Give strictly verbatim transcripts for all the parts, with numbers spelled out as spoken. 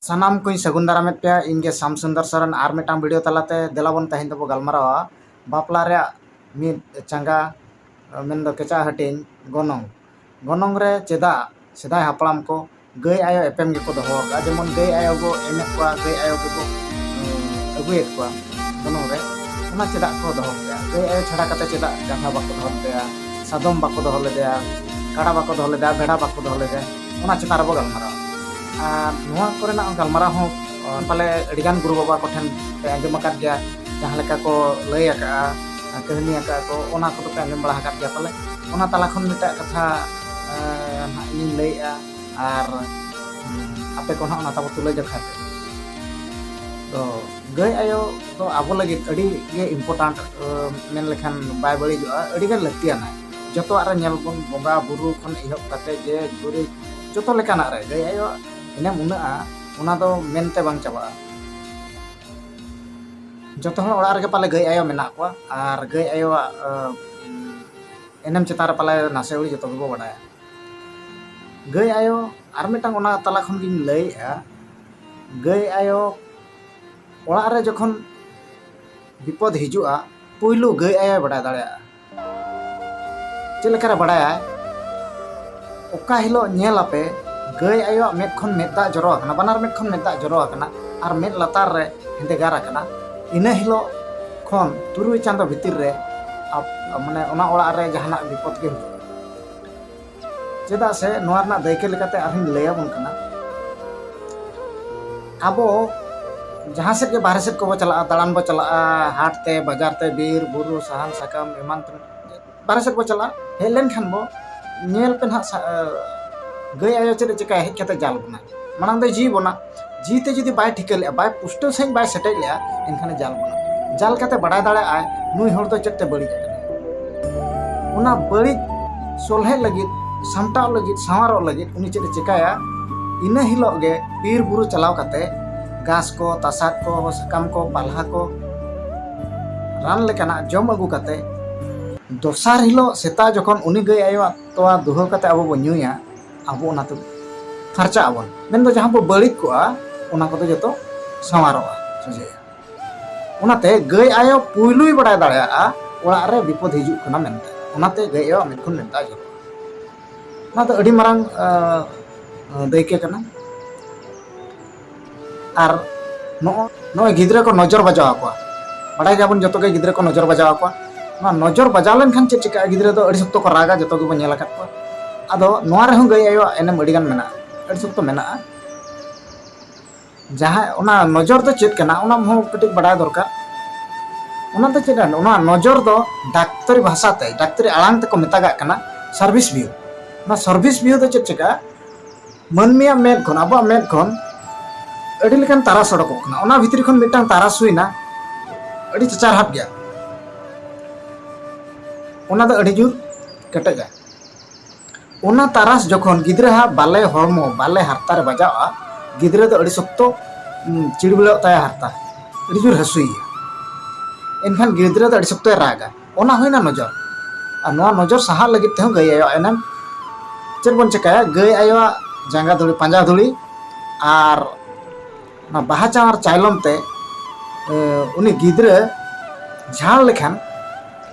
ᱥᱟᱱᱟᱢ ᱠᱚᱧ ᱥᱟᱹᱜᱩᱱ ᱫᱟᱨᱟᱢᱮᱫ ᱯᱮᱭᱟ᱾ ᱤᱧ ᱜᱮ ᱥᱟᱢ ᱥᱩᱱᱫᱚᱨ ᱥᱚᱨᱮᱱ ᱟᱨ ᱢᱤᱫᱴᱟᱝ ᱵᱷᱤᱰᱤᱭᱳ ᱛᱟᱞᱟᱛᱮ᱾ ᱫᱮᱞᱟ ᱵᱚᱱ ᱛᱮᱦᱮᱧ ᱫᱚᱵᱚ ᱜᱟᱞᱢᱟᱨᱟᱣᱟ ᱵᱟᱯᱞᱟ ᱨᱮᱭᱟᱜ ᱢᱤᱫ ᱪᱟᱸᱜᱟ, ᱢᱮᱱᱫᱚ ᱠᱮᱪᱟᱜ ᱦᱟᱹᱴᱤᱧ, ᱜᱚᱱᱚᱝ᱾ ᱜᱚᱱᱚᱝ ᱨᱮ ᱪᱮᱫᱟᱜ ᱥᱮᱫᱟᱭ ᱦᱟᱯᱲᱟᱢ ᱠᱚ ᱜᱟᱹᱭ ᱟᱭᱳ ᱮᱯᱮᱢ ᱜᱮᱠᱚ ᱫᱚᱦᱚ ᱟᱠᱟᱫᱼᱟ? ᱡᱮᱢᱚᱱ ᱜᱟᱹᱭ ᱟᱭᱳ ᱠᱚ ᱮᱢᱮᱫ ᱠᱚᱣᱟ, ᱜᱟᱹᱭ ᱟᱭᱳ ᱜᱮᱠᱚ, ᱩᱸ, ᱟᱹᱜᱩᱭᱮᱫ ᱠᱚᱣᱟ ᱜᱚᱱᱚᱝ ᱨᱮ, ᱚᱱᱟ ᱪᱮᱫᱟᱜ ᱠᱚ ᱫᱚᱦᱚ ᱠᱮᱫᱼᱟ? ᱜᱟᱹᱭ ᱟᱭᱳ ᱪᱷᱟᱰᱟ ᱠᱟᱛᱮ ᱪᱮᱫᱟᱜ ᱰᱟᱝᱨᱟ ᱵᱟᱠᱚ ᱫᱚᱦᱚ ᱞᱮᱫᱮᱭᱟ, ᱥᱟᱫᱚᱢ ᱵᱟᱠᱚ ᱫᱚᱦᱚ ᱞᱮᱫᱮᱭᱟ, ᱠᱟᱰᱟ ᱵᱟᱠᱚ ᱫᱚᱦᱚ ᱞᱮᱫᱮᱭᱟ, ᱵᱷᱮᱰᱟ ᱵᱟᱠᱚ ᱫᱚᱦᱚ ᱞᱮᱫᱮᱭᱟ? ᱚᱱᱟ ᱪᱮᱛᱟᱱ ᱨᱮᱵᱚ ᱜᱟᱞᱢᱟᱨᱟᱣᱟ᱾ ᱟᱨ ᱱᱚᱣᱟ ᱠᱚᱨᱮᱱᱟᱜ ᱜᱟᱞᱢᱟᱨᱟᱣ ᱦᱚᱸ, ᱚ, ᱯᱟᱞᱮ ᱟᱹᱰᱤᱜᱟᱱ ᱜᱩᱨᱩ ᱵᱟᱵᱟ ᱠᱚᱴᱷᱮᱱ ᱯᱮ ᱟᱸᱡᱚᱢ ᱟᱠᱟᱫ ᱜᱮᱭᱟ, ᱡᱟᱦᱟᱸ ᱞᱮᱠᱟ ᱠᱚ ᱞᱟᱹᱭ ᱟᱠᱟᱫᱼᱟ, ᱠᱟᱹᱦᱱᱤ ᱟᱠᱟᱫᱼᱟ ᱠᱚ, ᱚᱱᱟ ᱠᱚᱫᱚ ᱯᱮ ᱟᱸᱡᱚᱢ ᱵᱟᱲᱟ ᱟᱠᱟᱫ ᱜᱮᱭᱟ ᱯᱟᱞᱮ᱾ ᱚᱱᱟ ᱛᱟᱞᱟ ᱠᱷᱚᱱ ᱢᱤᱫᱴᱟᱜ ᱠᱟᱛᱷᱟ, ᱮ, ᱱᱟᱦᱟᱜ ᱤᱧᱤᱧ ᱞᱟᱹᱭᱮᱫᱼᱟ, ᱟᱨ, ᱩᱸ, ᱟᱯᱮ ᱠᱚ ᱱᱟᱦᱟᱜ ᱚᱱᱟ ᱛᱟᱵᱚ ᱛᱩᱞᱟᱹ ᱡᱚᱠᱷᱟ ᱯᱮ᱾ ᱛᱚ, ᱜᱟᱹᱭ ᱟᱭᱳ ᱫᱚ ᱟᱵᱚ ᱞᱟᱹᱜᱤᱫ ᱟᱹᱰᱤ ᱜᱮ important, ᱮ, ᱢᱮᱱ ᱞᱮᱠᱷᱟᱱ ᱵᱟᱭ ᱵᱟᱹᱲᱤᱡᱚᱜᱼᱟ, ᱟᱹᱰᱤ ᱜᱟᱱ ᱞᱟᱹᱠᱛᱤᱭᱟᱱᱟ᱾ ᱡᱚᱛᱚᱣᱟᱜ ᱨᱮ ᱧᱮᱞ ᱵᱚᱱ, ᱵᱚᱸᱜᱟ ᱵᱩᱨᱩ ᱠᱷᱚᱱ ᱮᱦᱚᱵ ᱠᱟᱛᱮ ᱡᱮ ᱜᱩᱨᱤᱡ, ᱡᱚᱛᱚ ᱞᱮᱠᱟᱱᱟᱜ ᱨᱮ ᱜᱟᱹᱭ ᱟᱭᱳᱣᱟᱜ ᱮᱱᱮᱢ ᱩᱱᱟᱹᱜᱼᱟ, ᱚᱱᱟ ᱫᱚ ᱢᱮᱱᱛᱮ ᱵᱟᱝ ᱪᱟᱵᱟᱜᱼᱟ᱾ ᱡᱚᱛᱚ ᱦᱚᱲ ᱚᱲᱟᱜ ᱨᱮᱜᱮ ᱯᱟᱞᱮ ᱜᱟᱹᱭ ᱟᱭᱳ ᱢᱮᱱᱟᱜ ᱠᱚᱣᱟ, ᱟᱨ ᱜᱟᱹᱭ ᱟᱭᱳᱣᱟᱜ, ᱮ, ᱮᱱᱮᱢ ᱪᱮᱛᱟᱱ ᱨᱮ ᱯᱟᱞᱮ ᱱᱟᱥᱮ ᱟᱹᱣᱲᱤ ᱡᱚᱛᱚ ᱜᱮᱵᱚ ᱵᱟᱰᱟᱭᱟ᱾ ᱜᱟᱹᱭ ᱟᱭᱳ, ᱟᱨ ᱢᱤᱫᱴᱟᱝ ᱚᱱᱟ ᱛᱟᱞᱟ ᱠᱷᱚᱱ ᱜᱤᱧ ᱞᱟᱹᱭᱮᱫᱼᱟ, ᱜᱟᱹᱭ ᱟᱭᱳ ᱚᱲᱟᱜ ᱨᱮ ᱡᱚᱠᱷᱚᱱ ᱵᱤᱯᱚᱫ ᱦᱤᱡᱩᱜᱼᱟ, ᱯᱩᱭᱞᱩ ᱜᱟᱹᱭ ᱟᱭᱳᱭ ᱵᱟᱰᱟᱭ ᱫᱟᱲᱮᱭᱟᱜᱼᱟ᱾ ᱪᱮᱫ ᱞᱮᱠᱟᱨᱮ ᱵᱟᱰᱟᱭᱟᱭ? ᱚᱠᱟ ᱦᱤᱞᱳᱜ ᱧᱮᱞ ᱟᱯᱮ ᱜᱟᱹᱭ ᱟᱭᱳᱣᱟᱜ ᱢᱮᱫ ᱠᱷᱚᱱ ᱢᱮᱫ ᱫᱟᱜ ᱡᱚᱨᱚ ᱟᱠᱟᱱᱟ, ᱵᱟᱱᱟᱨ ᱢᱮᱫ ᱠᱷᱚᱱ ᱢᱮᱫ ᱫᱟᱜ ᱡᱚᱨᱚ ᱟᱠᱟᱱᱟ ᱟᱨ ᱢᱮᱫ ᱞᱟᱛᱟᱨ ᱨᱮ ᱦᱮᱸᱫᱮ ᱜᱟᱨ ᱟᱠᱟᱱᱟ, ᱤᱱᱟᱹ ᱦᱤᱞᱳᱜ ᱠᱷᱚᱱ ᱛᱩᱨᱩᱭ ᱪᱟᱸᱫᱚ ᱵᱷᱤᱛᱤᱨ ᱨᱮ ᱟᱯ-, ᱢᱟᱱᱮ ᱚᱱᱟ ᱚᱲᱟᱜ ᱨᱮ ᱡᱟᱦᱟᱱᱟᱜ ᱵᱤᱯᱚᱫ ᱜᱮ ᱦᱩᱭᱩᱜᱼᱟ᱾ ᱪᱮᱫᱟᱜ ᱥᱮ ᱱᱚᱣᱟ ᱨᱮᱱᱟᱜ ᱫᱟᱹᱭᱠᱟᱹ ᱞᱮᱠᱟᱛᱮ ᱟᱨᱦᱚᱸᱧ ᱞᱟᱹᱭᱟᱵᱚᱱ ᱠᱟᱱᱟ, ᱟᱵᱚ ᱡᱟᱦᱟᱸ ᱥᱮᱫ ᱜᱮ ᱵᱟᱦᱨᱮ ᱥᱮᱫ ᱠᱚᱵᱚ ᱪᱟᱞᱟᱜᱼᱟ, ᱫᱟᱬᱟᱱ ᱵᱚ ᱪᱟᱞᱟᱜᱼᱟ, ᱦᱟᱴ ᱛᱮ, ᱵᱟᱡᱟᱨ ᱛᱮ, ᱵᱤᱨ, ᱵᱩᱨᱩ, ᱥᱟᱦᱟᱱ, ᱥᱟᱠᱟᱢ, ᱮᱢᱟᱱ ᱛᱮᱢᱟᱱ, ᱵᱟᱦᱨᱮ ᱥᱮᱫ ᱵᱚ ᱪᱟᱞᱟᱜᱼᱟ, ᱦᱮᱡ ᱞᱮᱱᱠᱷᱟᱱ ᱵᱚ ᱧᱮᱞ ᱯᱮ ᱱᱟᱦᱟᱜ ᱥᱟ-, ᱜᱟᱹᱭ ᱟᱭᱳ ᱪᱮᱫ ᱮ ᱪᱤᱠᱟᱹᱭᱟ? ᱦᱮᱡ ᱠᱟᱛᱮ ᱡᱟᱞ ᱵᱚᱱᱟᱭ᱾ ᱢᱟᱲᱟᱝ ᱫᱚᱭ ᱡᱤ ᱵᱚᱱᱟ, ᱡᱤ ᱛᱮ ᱡᱩᱫᱤ ᱵᱟᱭ ᱴᱷᱤᱠᱟᱹ ᱞᱮᱜᱼᱟ, ᱵᱟᱭ ᱯᱩᱥᱴᱟᱹᱣ ᱥᱟᱺᱦᱤᱡ ᱵᱟᱭ ᱥᱮᱴᱮᱡ ᱞᱮᱜᱼᱟ, ᱮᱱᱠᱷᱟᱱᱮ ᱡᱟᱞ ᱵᱚᱱᱟ᱾ ᱡᱟᱞ ᱠᱟᱛᱮ ᱵᱟᱰᱟᱭ ᱫᱟᱲᱮᱭᱟᱜᱼᱟᱭ ᱱᱩᱭ ᱦᱚᱲ ᱫᱚ ᱪᱮᱫ ᱛᱮ ᱵᱟᱹᱲᱤᱡ ᱟᱠᱟᱱᱟ᱾ ᱚᱱᱟ ᱵᱟᱹᱲᱤᱡ ᱥᱚᱞᱦᱮᱜ ᱞᱟᱹᱜᱤᱫ, ᱥᱟᱢᱴᱟᱣ ᱞᱟᱹᱜᱤᱫ, ᱥᱟᱶᱟᱨᱚᱜ ᱞᱟᱹᱜᱤᱫ ᱩᱱᱤ ᱪᱮᱫ ᱮ ᱪᱤᱠᱟᱹᱭᱟ? ᱤᱱᱟᱹ ᱦᱤᱞᱳᱜ ᱜᱮ ᱵᱤᱨ ᱵᱩᱨᱩ ᱪᱟᱞᱟᱣ ᱠᱟᱛᱮ ᱜᱷᱟᱥ ᱠᱚ, ᱛᱟᱥᱟᱫ ᱠᱚ, ᱥᱟᱠᱟᱢ ᱠᱚ, ᱯᱟᱞᱦᱟ ᱠᱚ, ᱨᱟᱱ ᱞᱮᱠᱟᱱᱟᱜ ᱡᱚᱢ ᱟᱹᱜᱩ ᱠᱟᱛᱮ ᱫᱚᱥᱟᱨ ᱦᱤᱞᱳᱜ ᱥᱮᱛᱟᱜ ᱡᱚᱠᱷᱚᱱ ᱩᱱᱤ ᱜᱟᱹᱭ ᱟᱭᱳᱣᱟᱜ ᱛᱚᱣᱟ ᱫᱩᱦᱟᱹᱣ ᱠᱟᱛᱮ ᱟᱵᱚ ᱵᱚ ᱧᱩᱭᱟ, ᱟᱵᱚ ᱚᱱᱟᱛᱮ ᱯᱷᱟᱨᱪᱟᱜ ᱟᱵᱚᱱ᱾ ᱢᱮᱱᱫᱚ ᱡᱟᱦᱟᱸ ᱵᱚ ᱵᱟᱹᱲᱤᱡ ᱠᱚᱜᱼᱟ, ᱚᱱᱟ ᱠᱚᱫᱚ ᱡᱚᱛᱚ ᱥᱟᱶᱟᱨᱚᱜᱼᱟ, ᱥᱚᱡᱷᱮᱜᱼᱟ᱾ ᱚᱱᱟᱛᱮ ᱜᱟᱹᱭ ᱟᱭᱳ ᱯᱩᱭᱞᱩᱭ ᱵᱟᱲᱟᱭ ᱫᱟᱲᱮᱭᱟᱜᱼᱟ ᱚᱲᱟᱜ ᱨᱮ ᱵᱤᱯᱚᱫ ᱦᱤᱡᱩᱜ ᱠᱟᱱᱟ ᱢᱮᱱᱛᱮ᱾ ᱚᱱᱟᱛᱮ ᱜᱟᱹᱭ ᱟᱭᱳᱣᱟᱜ ᱢᱮᱫ ᱠᱷᱚᱱ ᱢᱮᱫ ᱫᱟᱜ ᱡᱚᱨᱚᱜᱼᱟ᱾ ᱚᱱᱟ ᱫᱚ ᱟᱹᱰᱤ ᱢᱟᱨᱟᱝ ᱟᱸ, ᱫᱟᱹᱭᱠᱟᱹ ᱠᱟᱱᱟ᱾ ᱟᱨ ᱱᱚᱜᱼᱚ ᱱᱚᱜᱼᱚᱭ ᱜᱤᱫᱽᱨᱟᱹ ᱠᱚ ᱱᱚᱡᱚᱨ ᱵᱟᱡᱟᱣ ᱟᱠᱚᱣᱟ᱾ ᱵᱟᱲᱟᱭ ᱜᱮᱭᱟᱵᱚᱱ ᱡᱚᱛᱚ ᱜᱮ ᱜᱤᱫᱽᱨᱟᱹ ᱠᱚ ᱱᱚᱡᱚᱨ ᱵᱟᱡᱟᱣ ᱟᱠᱚᱣᱟ᱾ ᱱᱚᱣᱟ ᱱᱚᱡᱚᱨ ᱵᱟᱡᱟᱣ ᱞᱮᱱᱠᱷᱟᱱ ᱪᱮᱫ ᱪᱤᱠᱟᱹᱜᱼᱟ? ᱜᱤᱫᱽᱨᱟᱹ ᱫᱚ ᱟᱹᱰᱤ ᱥᱚᱠᱛᱚ ᱠᱚ ᱨᱟᱜᱟ, ᱡᱚᱛᱚ ᱜᱮᱵᱚᱱ ᱧᱮᱞ ᱟᱠᱟᱫ ᱠᱚᱣᱟ᱾ ᱟᱫᱚ ᱱᱚᱣᱟ ᱨᱮᱦᱚᱸ ᱜᱟᱹᱭ ᱟᱭᱳᱣᱟᱜ ᱮᱱᱮᱢ ᱟᱹᱰᱤ ᱜᱟᱱ ᱢᱮᱱᱟᱜᱼᱟ, ᱟᱹᱰᱤ ᱥᱚᱠᱛᱚ ᱢᱮᱱᱟᱜᱼᱟ᱾ ᱡᱟᱦᱟᱸ ᱚᱱᱟ ᱱᱚᱡᱚᱨ ᱫᱚ ᱪᱮᱫ ᱠᱟᱱᱟ, ᱚᱱᱟ ᱦᱚᱸ ᱠᱟᱹᱴᱤᱡ ᱵᱟᱰᱟᱭ ᱫᱚᱨᱠᱟᱨ᱾ ᱚᱱᱟ ᱫᱚ ᱪᱮᱫ ᱠᱟᱱᱟ? ᱚᱱᱟ ᱱᱚᱡᱚᱨ ᱫᱚ ᱰᱟᱠᱛᱟᱨᱤ ᱵᱷᱟᱥᱟᱛᱮ, ᱰᱟᱠᱛᱟᱨᱤ ᱟᱲᱟᱝ ᱛᱮᱠᱚ ᱢᱮᱛᱟᱜᱟᱜ ᱠᱟᱱᱟ service view᱾ ᱚᱱᱟ service view ᱫᱚ ᱪᱮᱫ ᱪᱤᱠᱟᱹᱜᱼᱟ? ᱢᱟᱹᱱᱢᱤᱭᱟᱜ ᱢᱮᱫ ᱠᱷᱚᱱ, ᱟᱵᱚᱣᱟᱜ ᱢᱮᱫ ᱠᱷᱚᱱ ᱟᱹᱰᱤ ᱞᱮᱠᱟᱱ ᱛᱟᱨᱟᱥ ᱚᱰᱚᱠᱚᱜ ᱠᱟᱱᱟ᱾ ᱚᱱᱟ ᱵᱷᱤᱛᱨᱤ ᱠᱷᱚᱱ ᱢᱤᱫᱴᱟᱝ ᱛᱟᱨᱟᱥ ᱦᱩᱭᱱᱟ, ᱟᱹᱰᱤ ᱪᱟᱪᱟᱨᱦᱟᱫ ᱜᱮᱭᱟ᱾ ᱚᱱᱟ ᱫᱚ ᱟᱹᱰᱤ ᱡᱳᱨ ᱠᱮᱴᱮᱡᱟ᱾ ᱚᱱᱟ ᱛᱟᱨᱟᱥ ᱡᱚᱠᱷᱚᱱ ᱜᱤᱫᱽᱨᱟᱹ ᱦᱟᱜ ᱵᱟᱞᱮ ᱦᱚᱲᱢᱚ, ᱵᱟᱞᱮ ᱦᱟᱨᱛᱟ ᱨᱮ ᱵᱟᱡᱟᱜᱼᱟ, ᱜᱤᱫᱽᱨᱟᱹ ᱫᱚ ᱟᱹᱰᱤ ᱥᱚᱠᱛᱚ, ᱩᱸ, ᱪᱤᱲᱵᱤᱲᱟᱹᱜ ᱛᱟᱭᱟ ᱦᱟᱨᱛᱟ, ᱟᱹᱰᱤ ᱡᱳᱨ ᱦᱟᱹᱥᱩᱭᱮᱭᱟ᱾ ᱮᱱᱠᱷᱟᱱ ᱜᱤᱫᱽᱨᱟᱹ ᱫᱚ ᱟᱹᱰᱤ ᱥᱚᱠᱛᱚᱭ ᱨᱟᱜᱟ᱾ ᱚᱱᱟ ᱦᱩᱭᱱᱟ ᱱᱚᱡᱚᱨ᱾ ᱟᱨ ᱱᱚᱣᱟ ᱱᱚᱡᱚᱨ ᱥᱟᱦᱟᱜ ᱞᱟᱹᱜᱤᱫ ᱛᱮᱦᱚᱸ ᱜᱟᱹᱭ ᱟᱭᱳᱣᱟᱜ ᱮᱱᱮᱢ᱾ ᱪᱮᱫ ᱵᱚᱱ ᱪᱮᱠᱟᱭᱟ? ᱜᱟᱹᱭ ᱟᱭᱳᱣᱟᱜ ᱡᱟᱸᱜᱟ ᱫᱷᱩᱲᱤ, ᱯᱟᱸᱡᱟ ᱫᱷᱩᱲᱤ ᱟᱨ ᱚᱱᱟ ᱵᱟᱦᱟ ᱪᱟᱣᱟᱨ ᱪᱟᱭᱞᱚᱢ ᱛᱮ, ᱮ, ᱩᱱᱤ ᱜᱤᱫᱽᱨᱟᱹ ᱡᱷᱟᱲ ᱞᱮᱠᱷᱟᱱ,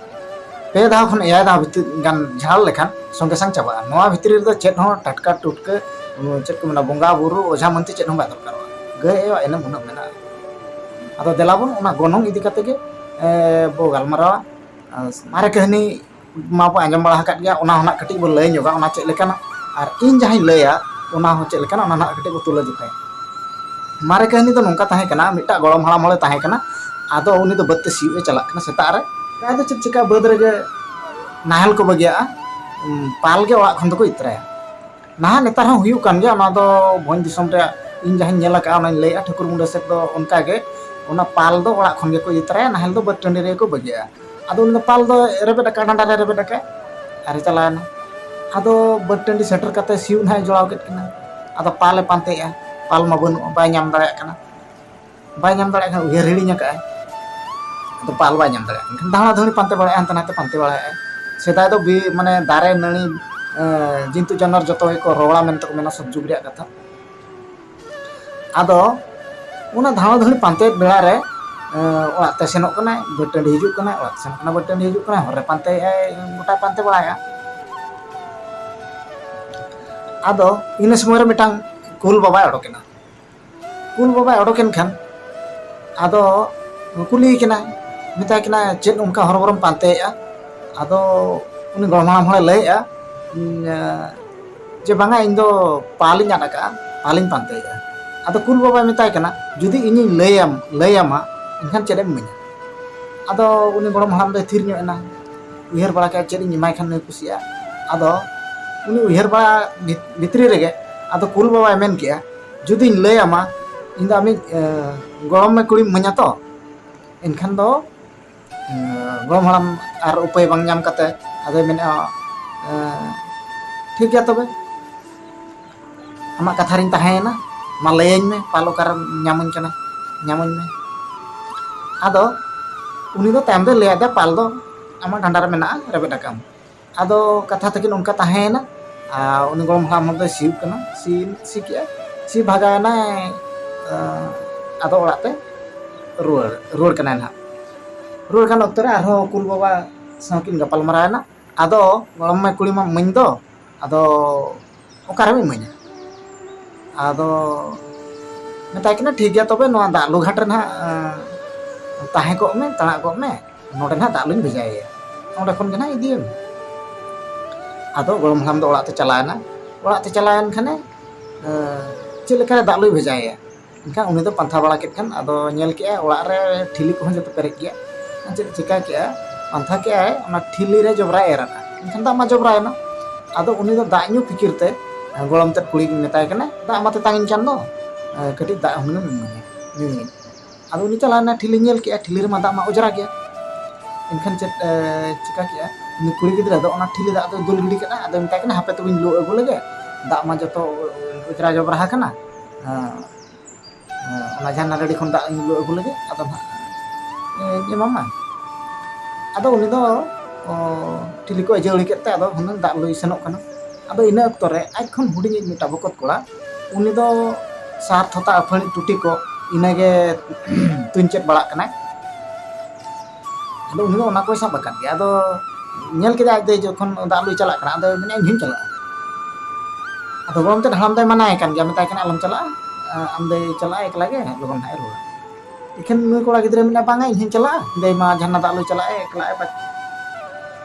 ᱯᱮ ᱫᱷᱟᱣ ᱠᱷᱚᱱ ᱮᱭᱟᱭ ᱫᱷᱟᱣ ᱵᱷᱤᱛᱤᱨ ᱜᱟᱱ ᱡᱷᱟᱲ ᱞᱮᱠᱷᱟᱱ ᱥᱚᱸᱜᱮ ᱥᱟᱝ ᱪᱟᱵᱟᱜᱼᱟ᱾ ᱱᱚᱣᱟ ᱵᱷᱤᱛᱨᱤ ᱨᱮᱫᱚ ᱪᱮᱫ ᱦᱚᱸ ᱴᱟᱴᱠᱟ ᱴᱩᱴᱠᱟᱹ, ᱩᱸ, ᱪᱮᱫ ᱠᱚ ᱢᱮᱱᱟ, ᱵᱚᱸᱜᱟ ᱵᱩᱨᱩ, ᱚᱡᱷᱟ ᱢᱟᱹᱱᱛᱤ ᱪᱮᱫ ᱦᱚᱸ ᱵᱟᱭ ᱫᱚᱨᱠᱟᱨᱚᱜᱼᱟ᱾ ᱜᱟᱹᱭ ᱟᱭᱳᱣᱟᱜ ᱮᱱᱮᱢ ᱩᱱᱟᱹᱜ ᱢᱮᱱᱟᱜᱼᱟ᱾ ᱟᱫᱚ ᱫᱮᱞᱟ ᱵᱚᱱ ᱚᱱᱟ ᱜᱚᱱᱚᱝ ᱤᱫᱤ ᱠᱟᱛᱮ ᱜᱮ, ᱮ, ᱵᱚ ᱜᱟᱞᱢᱟᱨᱟᱣᱟ᱾ ᱟᱨ ᱢᱟᱨᱮ ᱠᱟᱹᱦᱱᱤ ᱢᱟᱵᱚ ᱟᱸᱡᱚᱢ ᱵᱟᱲᱟ ᱟᱠᱟᱫ ᱜᱮᱭᱟ, ᱚᱱᱟ ᱦᱚᱸ ᱱᱟᱜ ᱠᱟᱹᱴᱤᱡ ᱵᱚ ᱞᱟᱹᱭ ᱧᱚᱜᱟ, ᱚᱱᱟ ᱪᱮᱫ ᱞᱮᱠᱟᱱᱟ, ᱟᱨ ᱤᱧ ᱡᱟᱦᱟᱸᱧ ᱞᱟᱹᱭᱟ, ᱚᱱᱟ ᱦᱚᱸ ᱪᱮᱫ ᱞᱮᱠᱟᱱᱟ, ᱚᱱᱟ ᱱᱟᱜ ᱠᱟᱹᱴᱤᱡ ᱵᱚ ᱛᱩᱞᱟᱹ ᱡᱚᱠᱷᱟᱭᱟ᱾ ᱢᱟᱨᱮ ᱠᱟᱹᱦᱱᱤ ᱫᱚ ᱱᱚᱝᱠᱟ ᱛᱟᱦᱮᱸ ᱠᱟᱱᱟ, ᱢᱤᱫᱴᱟᱜ ᱜᱚᱲᱚᱢ ᱦᱟᱲᱟᱢ ᱦᱚᱲᱮ ᱛᱟᱦᱮᱸ ᱠᱟᱱᱟ᱾ ᱟᱫᱚ ᱩᱱᱤ ᱫᱚ ᱵᱟᱹᱫᱽ ᱛᱮ ᱥᱤᱭᱳᱜ ᱮ ᱪᱟᱞᱟᱜ ᱠᱟᱱᱟ ᱥᱮᱛᱟᱜ ᱨᱮ᱾ ᱥᱮᱫᱟᱭ ᱫᱚ ᱪᱮᱫ ᱪᱤᱠᱟ, ᱵᱟᱹᱫᱽ ᱨᱮᱜᱮ ᱱᱟᱦᱮᱞ ᱠᱚ ᱵᱟᱹᱜᱤᱭᱟᱜᱼᱟ, ᱩᱸ, ᱯᱟᱞ ᱜᱮ ᱚᱲᱟᱜ ᱠᱷᱚᱱ ᱫᱚᱠᱚ ᱤᱫᱤ ᱛᱚᱨᱟᱭᱟ᱾ ᱱᱟᱦᱟᱜ ᱱᱮᱛᱟᱨ ᱦᱚᱸ ᱦᱩᱭᱩᱜ ᱠᱟᱱ ᱜᱮᱭᱟ, ᱚᱱᱟ ᱫᱚ ᱵᱷᱚᱸᱡᱽ ᱫᱤᱥᱚᱢ ᱨᱮᱭᱟᱜ ᱤᱧ ᱡᱟᱦᱟᱸᱧ ᱧᱮᱞ ᱟᱠᱟᱫᱼᱟ, ᱚᱱᱟᱧ ᱞᱟᱹᱭᱮᱫᱼᱟ᱾ ᱴᱷᱟᱹᱠᱩᱨ ᱢᱩᱸᱰᱟᱹ ᱥᱮᱫ ᱫᱚ ᱚᱱᱠᱟ ᱜᱮ, ᱚᱱᱟ ᱯᱟᱞ ᱫᱚ ᱚᱲᱟᱜ ᱠᱷᱚᱱ ᱜᱮᱠᱚ ᱤᱫᱤ ᱛᱚᱨᱟᱭᱟ, ᱱᱟᱦᱮᱞ ᱫᱚ ᱵᱟᱹᱫᱽ ᱴᱟᱺᱰᱤ ᱨᱮᱜᱮ ᱠᱚ ᱵᱟᱹᱜᱤᱭᱟᱜᱼᱟ᱾ ᱟᱫᱚ ᱩᱱᱤ ᱫᱚ ᱯᱟᱞ ᱫᱚ ᱨᱮᱵᱮᱫ ᱟᱠᱟᱫ, ᱰᱟᱸᱰᱟ ᱨᱮ ᱨᱮᱵᱮᱫ ᱟᱠᱟᱫ ᱟᱨ ᱪᱟᱞᱟᱣᱮᱱᱟ᱾ ᱟᱫᱚ ᱵᱟᱹᱫᱽ ᱴᱟᱺᱰᱤ ᱥᱮᱴᱮᱨ ᱠᱟᱛᱮ ᱥᱤᱭᱳᱜ ᱱᱟᱦᱟᱜ ᱮ ᱡᱚᱲᱟᱣ ᱠᱮᱫ ᱠᱤᱱᱟ᱾ ᱟᱫᱚ ᱯᱟᱞ ᱮ ᱯᱟᱱᱛᱮᱭᱮᱫᱼᱟ, ᱯᱟᱞ ᱢᱟ ᱵᱟᱹᱱᱩᱜᱼᱟ, ᱵᱟᱭ ᱧᱟᱢ ᱫᱟᱲᱮᱭᱟᱜ ᱠᱟᱱᱟ᱾ ᱵᱟᱭ ᱧᱟᱢ ᱫᱟᱲᱮᱭᱟᱜ ᱠᱷᱟᱱ ᱩᱭᱦᱟᱹᱨ ᱦᱤᱲᱤᱧ ᱟᱠᱟᱫᱼᱟᱭ, ᱟᱫᱚ ᱯᱟᱞ ᱵᱟᱭ ᱧᱟᱢ ᱫᱟᱲᱮᱭᱟᱜ ᱠᱟᱱᱟ᱾ ᱮᱱᱠᱷᱟᱱ ᱫᱟᱬᱟ ᱫᱷᱟᱹᱲᱤ ᱯᱟᱱᱛᱮ ᱵᱟᱲᱟᱭᱮᱫᱼᱟᱭ, ᱦᱟᱱᱛᱮ ᱱᱟᱛᱮ ᱯᱟᱱᱛᱮ ᱵᱟᱲᱟᱭᱮᱫᱼᱟᱭ᱾ ᱥᱮᱫᱟᱭ ᱫᱚ ᱵᱤ-, ᱢᱟᱱᱮ ᱫᱟᱨᱮ ᱱᱟᱹᱲᱤ, ᱮᱸ, ᱡᱤᱱᱛᱩ ᱡᱟᱱᱣᱟᱨ ᱡᱚᱛᱚ ᱜᱮᱠᱚ ᱨᱚᱣᱟᱲᱟ ᱢᱮᱱᱛᱮ ᱠᱚ ᱢᱮᱱᱟ, ᱥᱚᱵ ᱡᱩᱜᱽ ᱨᱮᱭᱟᱜ ᱠᱟᱛᱷᱟ᱾ ᱟᱫᱚ ᱚᱱᱟ ᱫᱷᱟᱣᱟ ᱫᱷᱟᱹᱣᱲᱤ ᱯᱟᱱᱛᱮᱭᱮᱫ ᱵᱮᱲᱟ ᱨᱮ ᱚᱲᱟᱜ ᱛᱮ ᱥᱮᱱᱚᱜ ᱠᱟᱱᱟᱭ, ᱵᱟᱹᱨ ᱴᱟᱺᱰᱤ ᱦᱤᱡᱩᱜ ᱠᱟᱱᱟᱭ, ᱚᱲᱟᱜ ᱛᱮ ᱥᱮᱱᱚᱜ ᱠᱟᱱᱟᱭ, ᱵᱟᱹᱨ ᱴᱟᱺᱰᱤ ᱦᱤᱡᱩᱜ ᱠᱟᱱᱟᱭ, ᱦᱚᱨ ᱨᱮ ᱯᱟᱱᱛᱮᱭᱮᱫᱼᱟᱭ, ᱜᱚᱴᱟᱭ ᱯᱟᱱᱛᱮ ᱵᱟᱲᱟᱭᱮᱫᱼᱟ᱾ ᱟᱫᱚ ᱤᱱᱟᱹ ᱥᱚᱢᱚᱭ ᱨᱮ ᱢᱤᱫᱴᱟᱝ ᱠᱩᱞ ᱵᱟᱵᱟᱭ ᱚᱰᱚᱠᱮᱱᱟ᱾ ᱠᱩᱞ ᱵᱟᱵᱟᱭ ᱚᱰᱚᱠᱮᱱ ᱠᱷᱟᱱ ᱟᱫᱚ ᱠᱩᱞᱤᱭᱮ ᱠᱟᱱᱟᱭ, ᱢᱮᱛᱟᱭ ᱠᱟᱱᱟᱭ, "ᱪᱮᱫ ᱚᱱᱠᱟ ᱦᱚᱨᱚᱵᱚᱨᱚᱢ ᱯᱟᱱᱛᱮᱭᱮᱫᱼᱟ?" ᱟᱫᱚ ᱩᱱᱤ ᱜᱚᱲᱚᱢ ᱦᱟᱲᱟᱢ ᱦᱚᱲᱮ ᱞᱟᱹᱭᱮᱫᱼᱟ, ᱩᱸ, ᱡᱮ, "ᱵᱟᱝᱟ, ᱤᱧ ᱫᱚ ᱯᱟᱞᱤᱧ ᱟᱫ ᱟᱠᱟᱫᱼᱟ, ᱯᱟᱞᱤᱧ ᱯᱟᱱᱛᱮᱭᱮᱫᱼᱟ᱾" ᱟᱫᱚ ᱠᱩᱞ ᱵᱟᱵᱟᱭ ᱢᱮᱛᱟᱭ ᱠᱟᱱᱟ, "ᱡᱩᱫᱤ ᱤᱧᱤᱧ ᱞᱟᱹᱭᱟᱢ, ᱞᱟᱹᱭᱟᱢᱟ, ᱮᱱᱠᱷᱟᱱ ᱪᱮᱫ ᱮᱢ ᱤᱢᱟᱹᱧᱟ?" ᱟᱫᱚ ᱩᱱᱤ ᱜᱚᱲᱚᱢ ᱦᱟᱲᱟᱢ ᱫᱚᱭ ᱛᱷᱤᱨ ᱧᱚᱜ ᱮᱱᱟ, ᱩᱭᱦᱟᱹᱨ ᱵᱟᱲᱟ ᱠᱮᱫᱼᱟ, ᱪᱮᱫ ᱤᱧ ᱮᱢᱟᱭ ᱠᱷᱟᱱ ᱱᱩᱭ ᱠᱩᱥᱤᱜᱼᱟ᱾ ᱟᱫᱚ ᱩᱱᱤ ᱩᱭᱦᱟᱹᱨ ᱵᱟᱲᱟ ᱵᱷᱤᱛ-, ᱵᱷᱤᱛᱨᱤ ᱨᱮᱜᱮ ᱟᱫᱚ ᱠᱩᱞ ᱵᱟᱵᱟᱭ ᱢᱮᱱ ᱠᱮᱫᱼᱟ, "ᱡᱩᱫᱤᱧ ᱞᱟᱹᱭᱟᱢᱟ, ᱤᱧ ᱫᱚ ᱟᱢᱤᱡ, ᱮ, ᱜᱚᱲᱚᱢ ᱢᱮ ᱠᱩᱲᱤᱢ ᱤᱢᱟᱹᱧᱟ ᱛᱚ?" ᱮᱱᱠᱷᱟᱱ ᱫᱚ, ᱮ, ᱜᱚᱲᱚᱢ ᱦᱟᱲᱟᱢ ᱟᱨ ᱩᱯᱟᱹᱭ ᱵᱟᱝ ᱧᱟᱢ ᱠᱟᱛᱮ ᱟᱫᱚᱭ ᱢᱮᱱᱮᱫᱼᱟ, ᱮ, "ᱴᱷᱤᱠ ᱜᱮᱭᱟ ᱛᱚᱵᱮ, ᱟᱢᱟᱜ ᱠᱟᱛᱷᱟ ᱨᱤᱧ ᱛᱟᱦᱮᱸᱭᱮᱱᱟ, ᱢᱟ ᱞᱟᱹᱭᱟᱹᱧ ᱢᱮ, ᱯᱟᱞ ᱚᱠᱟᱨᱮᱢ ᱧᱟᱢᱟᱹᱧ ᱠᱟᱱᱟ, ᱧᱟᱢᱟᱹᱧ ᱢᱮ᱾" ᱟᱫᱚ ᱩᱱᱤ ᱫᱚ ᱛᱟᱭᱚᱢ ᱫᱚᱭ ᱞᱟᱹᱭ ᱟᱫᱮᱭᱟ, "ᱯᱟᱞ ᱫᱚ ᱟᱢᱟᱜ ᱰᱟᱸᱰᱟ ᱨᱮ ᱢᱮᱱᱟᱜᱼᱟ, ᱨᱮᱵᱮᱫ ᱟᱠᱟᱫ ᱟᱢ᱾" ᱟᱫᱚ ᱠᱟᱛᱷᱟ ᱛᱟᱹᱠᱤᱱ ᱚᱱᱠᱟ ᱛᱟᱦᱮᱸᱭᱮᱱᱟ᱾ ᱟᱨ ᱩᱱᱤ ᱜᱚᱲᱚᱢ ᱦᱟᱲᱟᱢ ᱦᱚᱲ ᱫᱚᱭ ᱥᱤᱭᱳᱜ ᱠᱟᱱᱟ, ᱥᱤ, ᱥᱤ ᱠᱮᱜᱼᱟᱭ, ᱥᱤ ᱵᱷᱟᱜᱟᱣ ᱮᱱᱟᱭ᱾ ᱟᱸ, ᱟᱫᱚ ᱚᱲᱟᱜ ᱛᱮ ᱨᱩᱣᱟᱹᱲ, ᱨᱩᱣᱟᱹᱲ ᱠᱟᱱᱟᱭ ᱱᱟᱦᱟᱜ᱾ ᱨᱩᱣᱟᱹᱲ ᱠᱟᱱ ᱚᱠᱛᱚ ᱨᱮ ᱟᱨᱦᱚᱸ ᱠᱩᱞ ᱵᱟᱵᱟ ᱥᱟᱶ ᱠᱤᱱ ᱜᱟᱯᱟᱞ ᱢᱟᱨᱟᱣ ᱮᱱᱟ᱾ ᱟᱫᱚ ᱜᱚᱲᱚᱢ ᱢᱮ ᱠᱩᱲᱤ ᱢᱟ ᱤᱢᱟᱹᱧ ᱫᱚ, ᱟᱫᱚ ᱚᱠᱟᱨᱮᱢ ᱤᱢᱟᱹᱧᱟ? ᱟᱫᱚ ᱢᱮᱛᱟᱭ ᱠᱟᱱᱟ, "ᱴᱷᱤᱠ ᱜᱮᱭᱟ, ᱛᱚᱵᱮ ᱱᱚᱣᱟ ᱫᱟᱜ ᱞᱩ ᱜᱷᱟᱴ ᱨᱮ ᱱᱟᱦᱟᱜ, ᱮᱸ, ᱛᱟᱦᱮᱸ ᱠᱚᱜ ᱢᱮ, ᱛᱟᱲᱟᱜ ᱠᱚᱜ ᱢᱮ, ᱱᱚᱰᱮ ᱱᱟᱦᱟᱜ ᱫᱟᱜ ᱞᱩᱧ ᱵᱷᱮᱡᱟᱭᱮᱭᱟ, ᱱᱚᱰᱮ ᱠᱷᱚᱱ ᱜᱮ ᱱᱟᱦᱟᱜ ᱤᱫᱤᱭᱮᱢ᱾" ᱟᱫᱚ ᱜᱚᱲᱚᱢ ᱦᱟᱲᱟᱢ ᱫᱚ ᱚᱲᱟᱜ ᱛᱮ ᱪᱟᱞᱟᱣᱮᱱᱟ᱾ ᱚᱲᱟᱜ ᱛᱮ ᱪᱟᱞᱟᱣᱮᱱ ᱠᱷᱟᱱᱮ, ᱮᱸ, ᱪᱮᱫ ᱞᱮᱠᱟᱨᱮ ᱫᱟᱜ ᱞᱩᱭ ᱵᱷᱮᱡᱟᱭᱮᱭᱟ? ᱮᱱᱠᱷᱟᱱ ᱩᱱᱤ ᱫᱚ ᱯᱟᱱᱛᱷᱟ ᱵᱟᱲᱟ ᱠᱮᱫ ᱠᱷᱟᱱ ᱟᱫᱚ ᱧᱮᱞ ᱠᱮᱜᱼᱟᱭ ᱚᱲᱟᱜ ᱨᱮ ᱴᱷᱤᱞᱤ ᱠᱚᱦᱚᱸ ᱡᱚᱛᱚ ᱯᱮᱨᱮᱡ ᱜᱮᱭᱟ᱾ ᱪᱮᱫ ᱪᱤᱠᱟ ᱠᱮᱜᱼᱟᱭ? ᱯᱟᱱᱛᱷᱟ ᱠᱮᱜᱼᱟᱭ, ᱚᱱᱟ ᱴᱷᱤᱞᱤ ᱨᱮ ᱡᱚᱵᱽᱨᱟᱭ ᱮᱨ ᱟᱫᱼᱟ᱾ ᱮᱱᱠᱷᱟᱱ ᱫᱟᱜ ᱢᱟ ᱡᱚᱵᱽᱨᱟᱭᱮᱱᱟ᱾ ᱟᱫᱚ ᱩᱱᱤ ᱫᱚ ᱫᱟᱜ ᱧᱩ ᱯᱷᱤᱠᱤᱨ ᱛᱮ ᱜᱚᱲᱚᱢ ᱛᱮᱫ ᱠᱩᱲᱤ ᱢᱮᱛᱟᱭ ᱠᱟᱱᱟ, "ᱫᱟᱜ ᱢᱟ ᱛᱮᱛᱟᱝ ᱤᱧ ᱠᱟᱱ ᱫᱚ, ᱠᱟᱹᱴᱤᱡ ᱫᱟᱜ ᱦᱩᱱᱟᱹᱝ ᱮᱢ ᱤᱢᱟᱹᱧᱟ, ᱧᱩᱭᱟᱹᱧ᱾" ᱟᱫᱚ ᱩᱱᱤ ᱪᱟᱞᱟᱣ ᱮᱱᱟ, ᱴᱷᱤᱞᱤ ᱧᱮᱞ ᱠᱮᱜᱼᱟ, ᱴᱷᱤᱞᱤ ᱨᱮᱢᱟ ᱫᱟᱜ ᱢᱟ ᱚᱸᱡᱽᱨᱟ ᱜᱮᱭᱟ᱾ ᱮᱱᱠᱷᱟᱱ ᱪᱮᱫ, ᱮ, ᱪᱤᱠᱟ ᱠᱮᱜᱼᱟ? ᱩᱱᱤ ᱠᱩᱲᱤ ᱜᱤᱫᱽᱨᱟᱹ ᱫᱚ ᱚᱱᱟ ᱴᱷᱤᱞᱤ ᱫᱟᱜ ᱫᱚᱭ ᱫᱩᱞ ᱜᱤᱰᱤ ᱠᱟᱜᱼᱟ᱾ ᱟᱫᱚᱭ ᱢᱮᱛᱟᱭ ᱠᱟᱱᱟ, "ᱦᱟᱯᱮ ᱛᱚᱵᱮᱧ ᱞᱩ ᱟᱹᱜᱩ ᱞᱮᱜᱮ, ᱫᱟᱜ ᱢᱟ ᱡᱚᱛᱚ ᱚᱸᱡᱽᱨᱟ ᱡᱚᱵᱽᱨᱟ ᱟᱠᱟᱱᱟ᱾ ᱦᱮᱸ, ᱦᱮᱸ, ᱚᱱᱟ ᱡᱷᱟᱨᱱᱟ ᱰᱟᱹᱰᱤ ᱠᱷᱚᱱ ᱫᱟᱜ ᱤᱧ ᱞᱩ ᱟᱹᱜᱩ ᱞᱮᱜᱮ, ᱟᱫᱚ ᱱᱟᱦᱟᱜ, ᱮ, ᱮᱢᱟᱢᱟ᱾" ᱟᱫᱚ ᱩᱱᱤ ᱫᱚ, ᱚ, ᱴᱷᱤᱞᱤ ᱠᱚ ᱟᱹᱡᱟᱹᱲᱤ ᱠᱮᱫ ᱛᱮ ᱟᱫᱚ ᱦᱩᱱᱟᱹᱝ ᱫᱟᱜ ᱞᱩᱭ ᱥᱮᱱᱚᱜ ᱠᱟᱱᱟ᱾ ᱟᱫᱚ ᱤᱱᱟᱹ ᱚᱠᱛᱚ ᱨᱮ ᱟᱡ ᱠᱷᱚᱱ ᱦᱩᱰᱤᱧᱤᱡ ᱢᱤᱫᱴᱟᱝ ᱵᱚᱠᱚᱛ ᱠᱚᱲᱟ, ᱩᱱᱤ ᱫᱚ ᱥᱟᱨ ᱛᱷᱚᱛᱟ ᱟᱹᱯᱷᱟᱹᱲᱤ ᱴᱩᱴᱤ ᱠᱚ, ᱤᱱᱟᱹᱜᱮ ᱛᱩᱧ ᱪᱮᱫ ᱵᱟᱲᱟᱜ ᱠᱟᱱᱟᱭ᱾ ᱟᱫᱚ ᱩᱱᱤ ᱫᱚ ᱚᱱᱟ ᱠᱚᱭ ᱥᱟᱵ ᱟᱠᱟᱫ ᱜᱮᱭᱟ᱾ ᱟᱫᱚ ᱧᱮᱞ ᱠᱮᱫᱟᱭ ᱟᱡ ᱫᱚ ᱡᱚᱠᱷᱚᱱ ᱫᱟᱜ ᱞᱩᱭ ᱪᱟᱞᱟᱜ ᱠᱟᱱᱟ, ᱟᱫᱚ ᱢᱮᱱᱟ, "ᱤᱧ ᱦᱚᱸᱧ ᱪᱟᱞᱟᱜᱼᱟ᱾" ᱟᱫᱚ ᱜᱚᱲᱚᱢ ᱛᱮᱫ ᱦᱟᱲᱟᱢ ᱫᱚᱭ ᱢᱟᱱᱟᱭᱮ ᱠᱟᱱ ᱜᱮᱭᱟ, ᱢᱮᱛᱟᱭ ᱠᱟᱱᱟ, "ᱟᱞᱚᱢ ᱪᱟᱞᱟᱜᱼᱟ, ᱟᱢ ᱫᱚᱭ ᱪᱟᱞᱟᱜᱼᱟ ᱮᱠᱞᱟ ᱜᱮ, ᱞᱚᱜᱚᱱ ᱦᱟᱸᱜ ᱮ ᱨᱩᱣᱟᱹᱲᱟ᱾" ᱮᱠᱷᱟᱱ ᱱᱩᱭ ᱠᱚᱲᱟ ᱜᱤᱫᱽᱨᱟᱹ ᱢᱮᱱᱟ, "ᱵᱟᱝᱟ, ᱤᱧ ᱦᱚᱸᱧ ᱪᱟᱞᱟᱜᱼᱟ, ᱫᱟᱹᱭ ᱢᱟ ᱡᱷᱟᱨᱱᱟ ᱫᱟᱜ ᱞᱩᱭ ᱪᱟᱞᱟᱜᱼᱟ ᱮᱠᱞᱟ,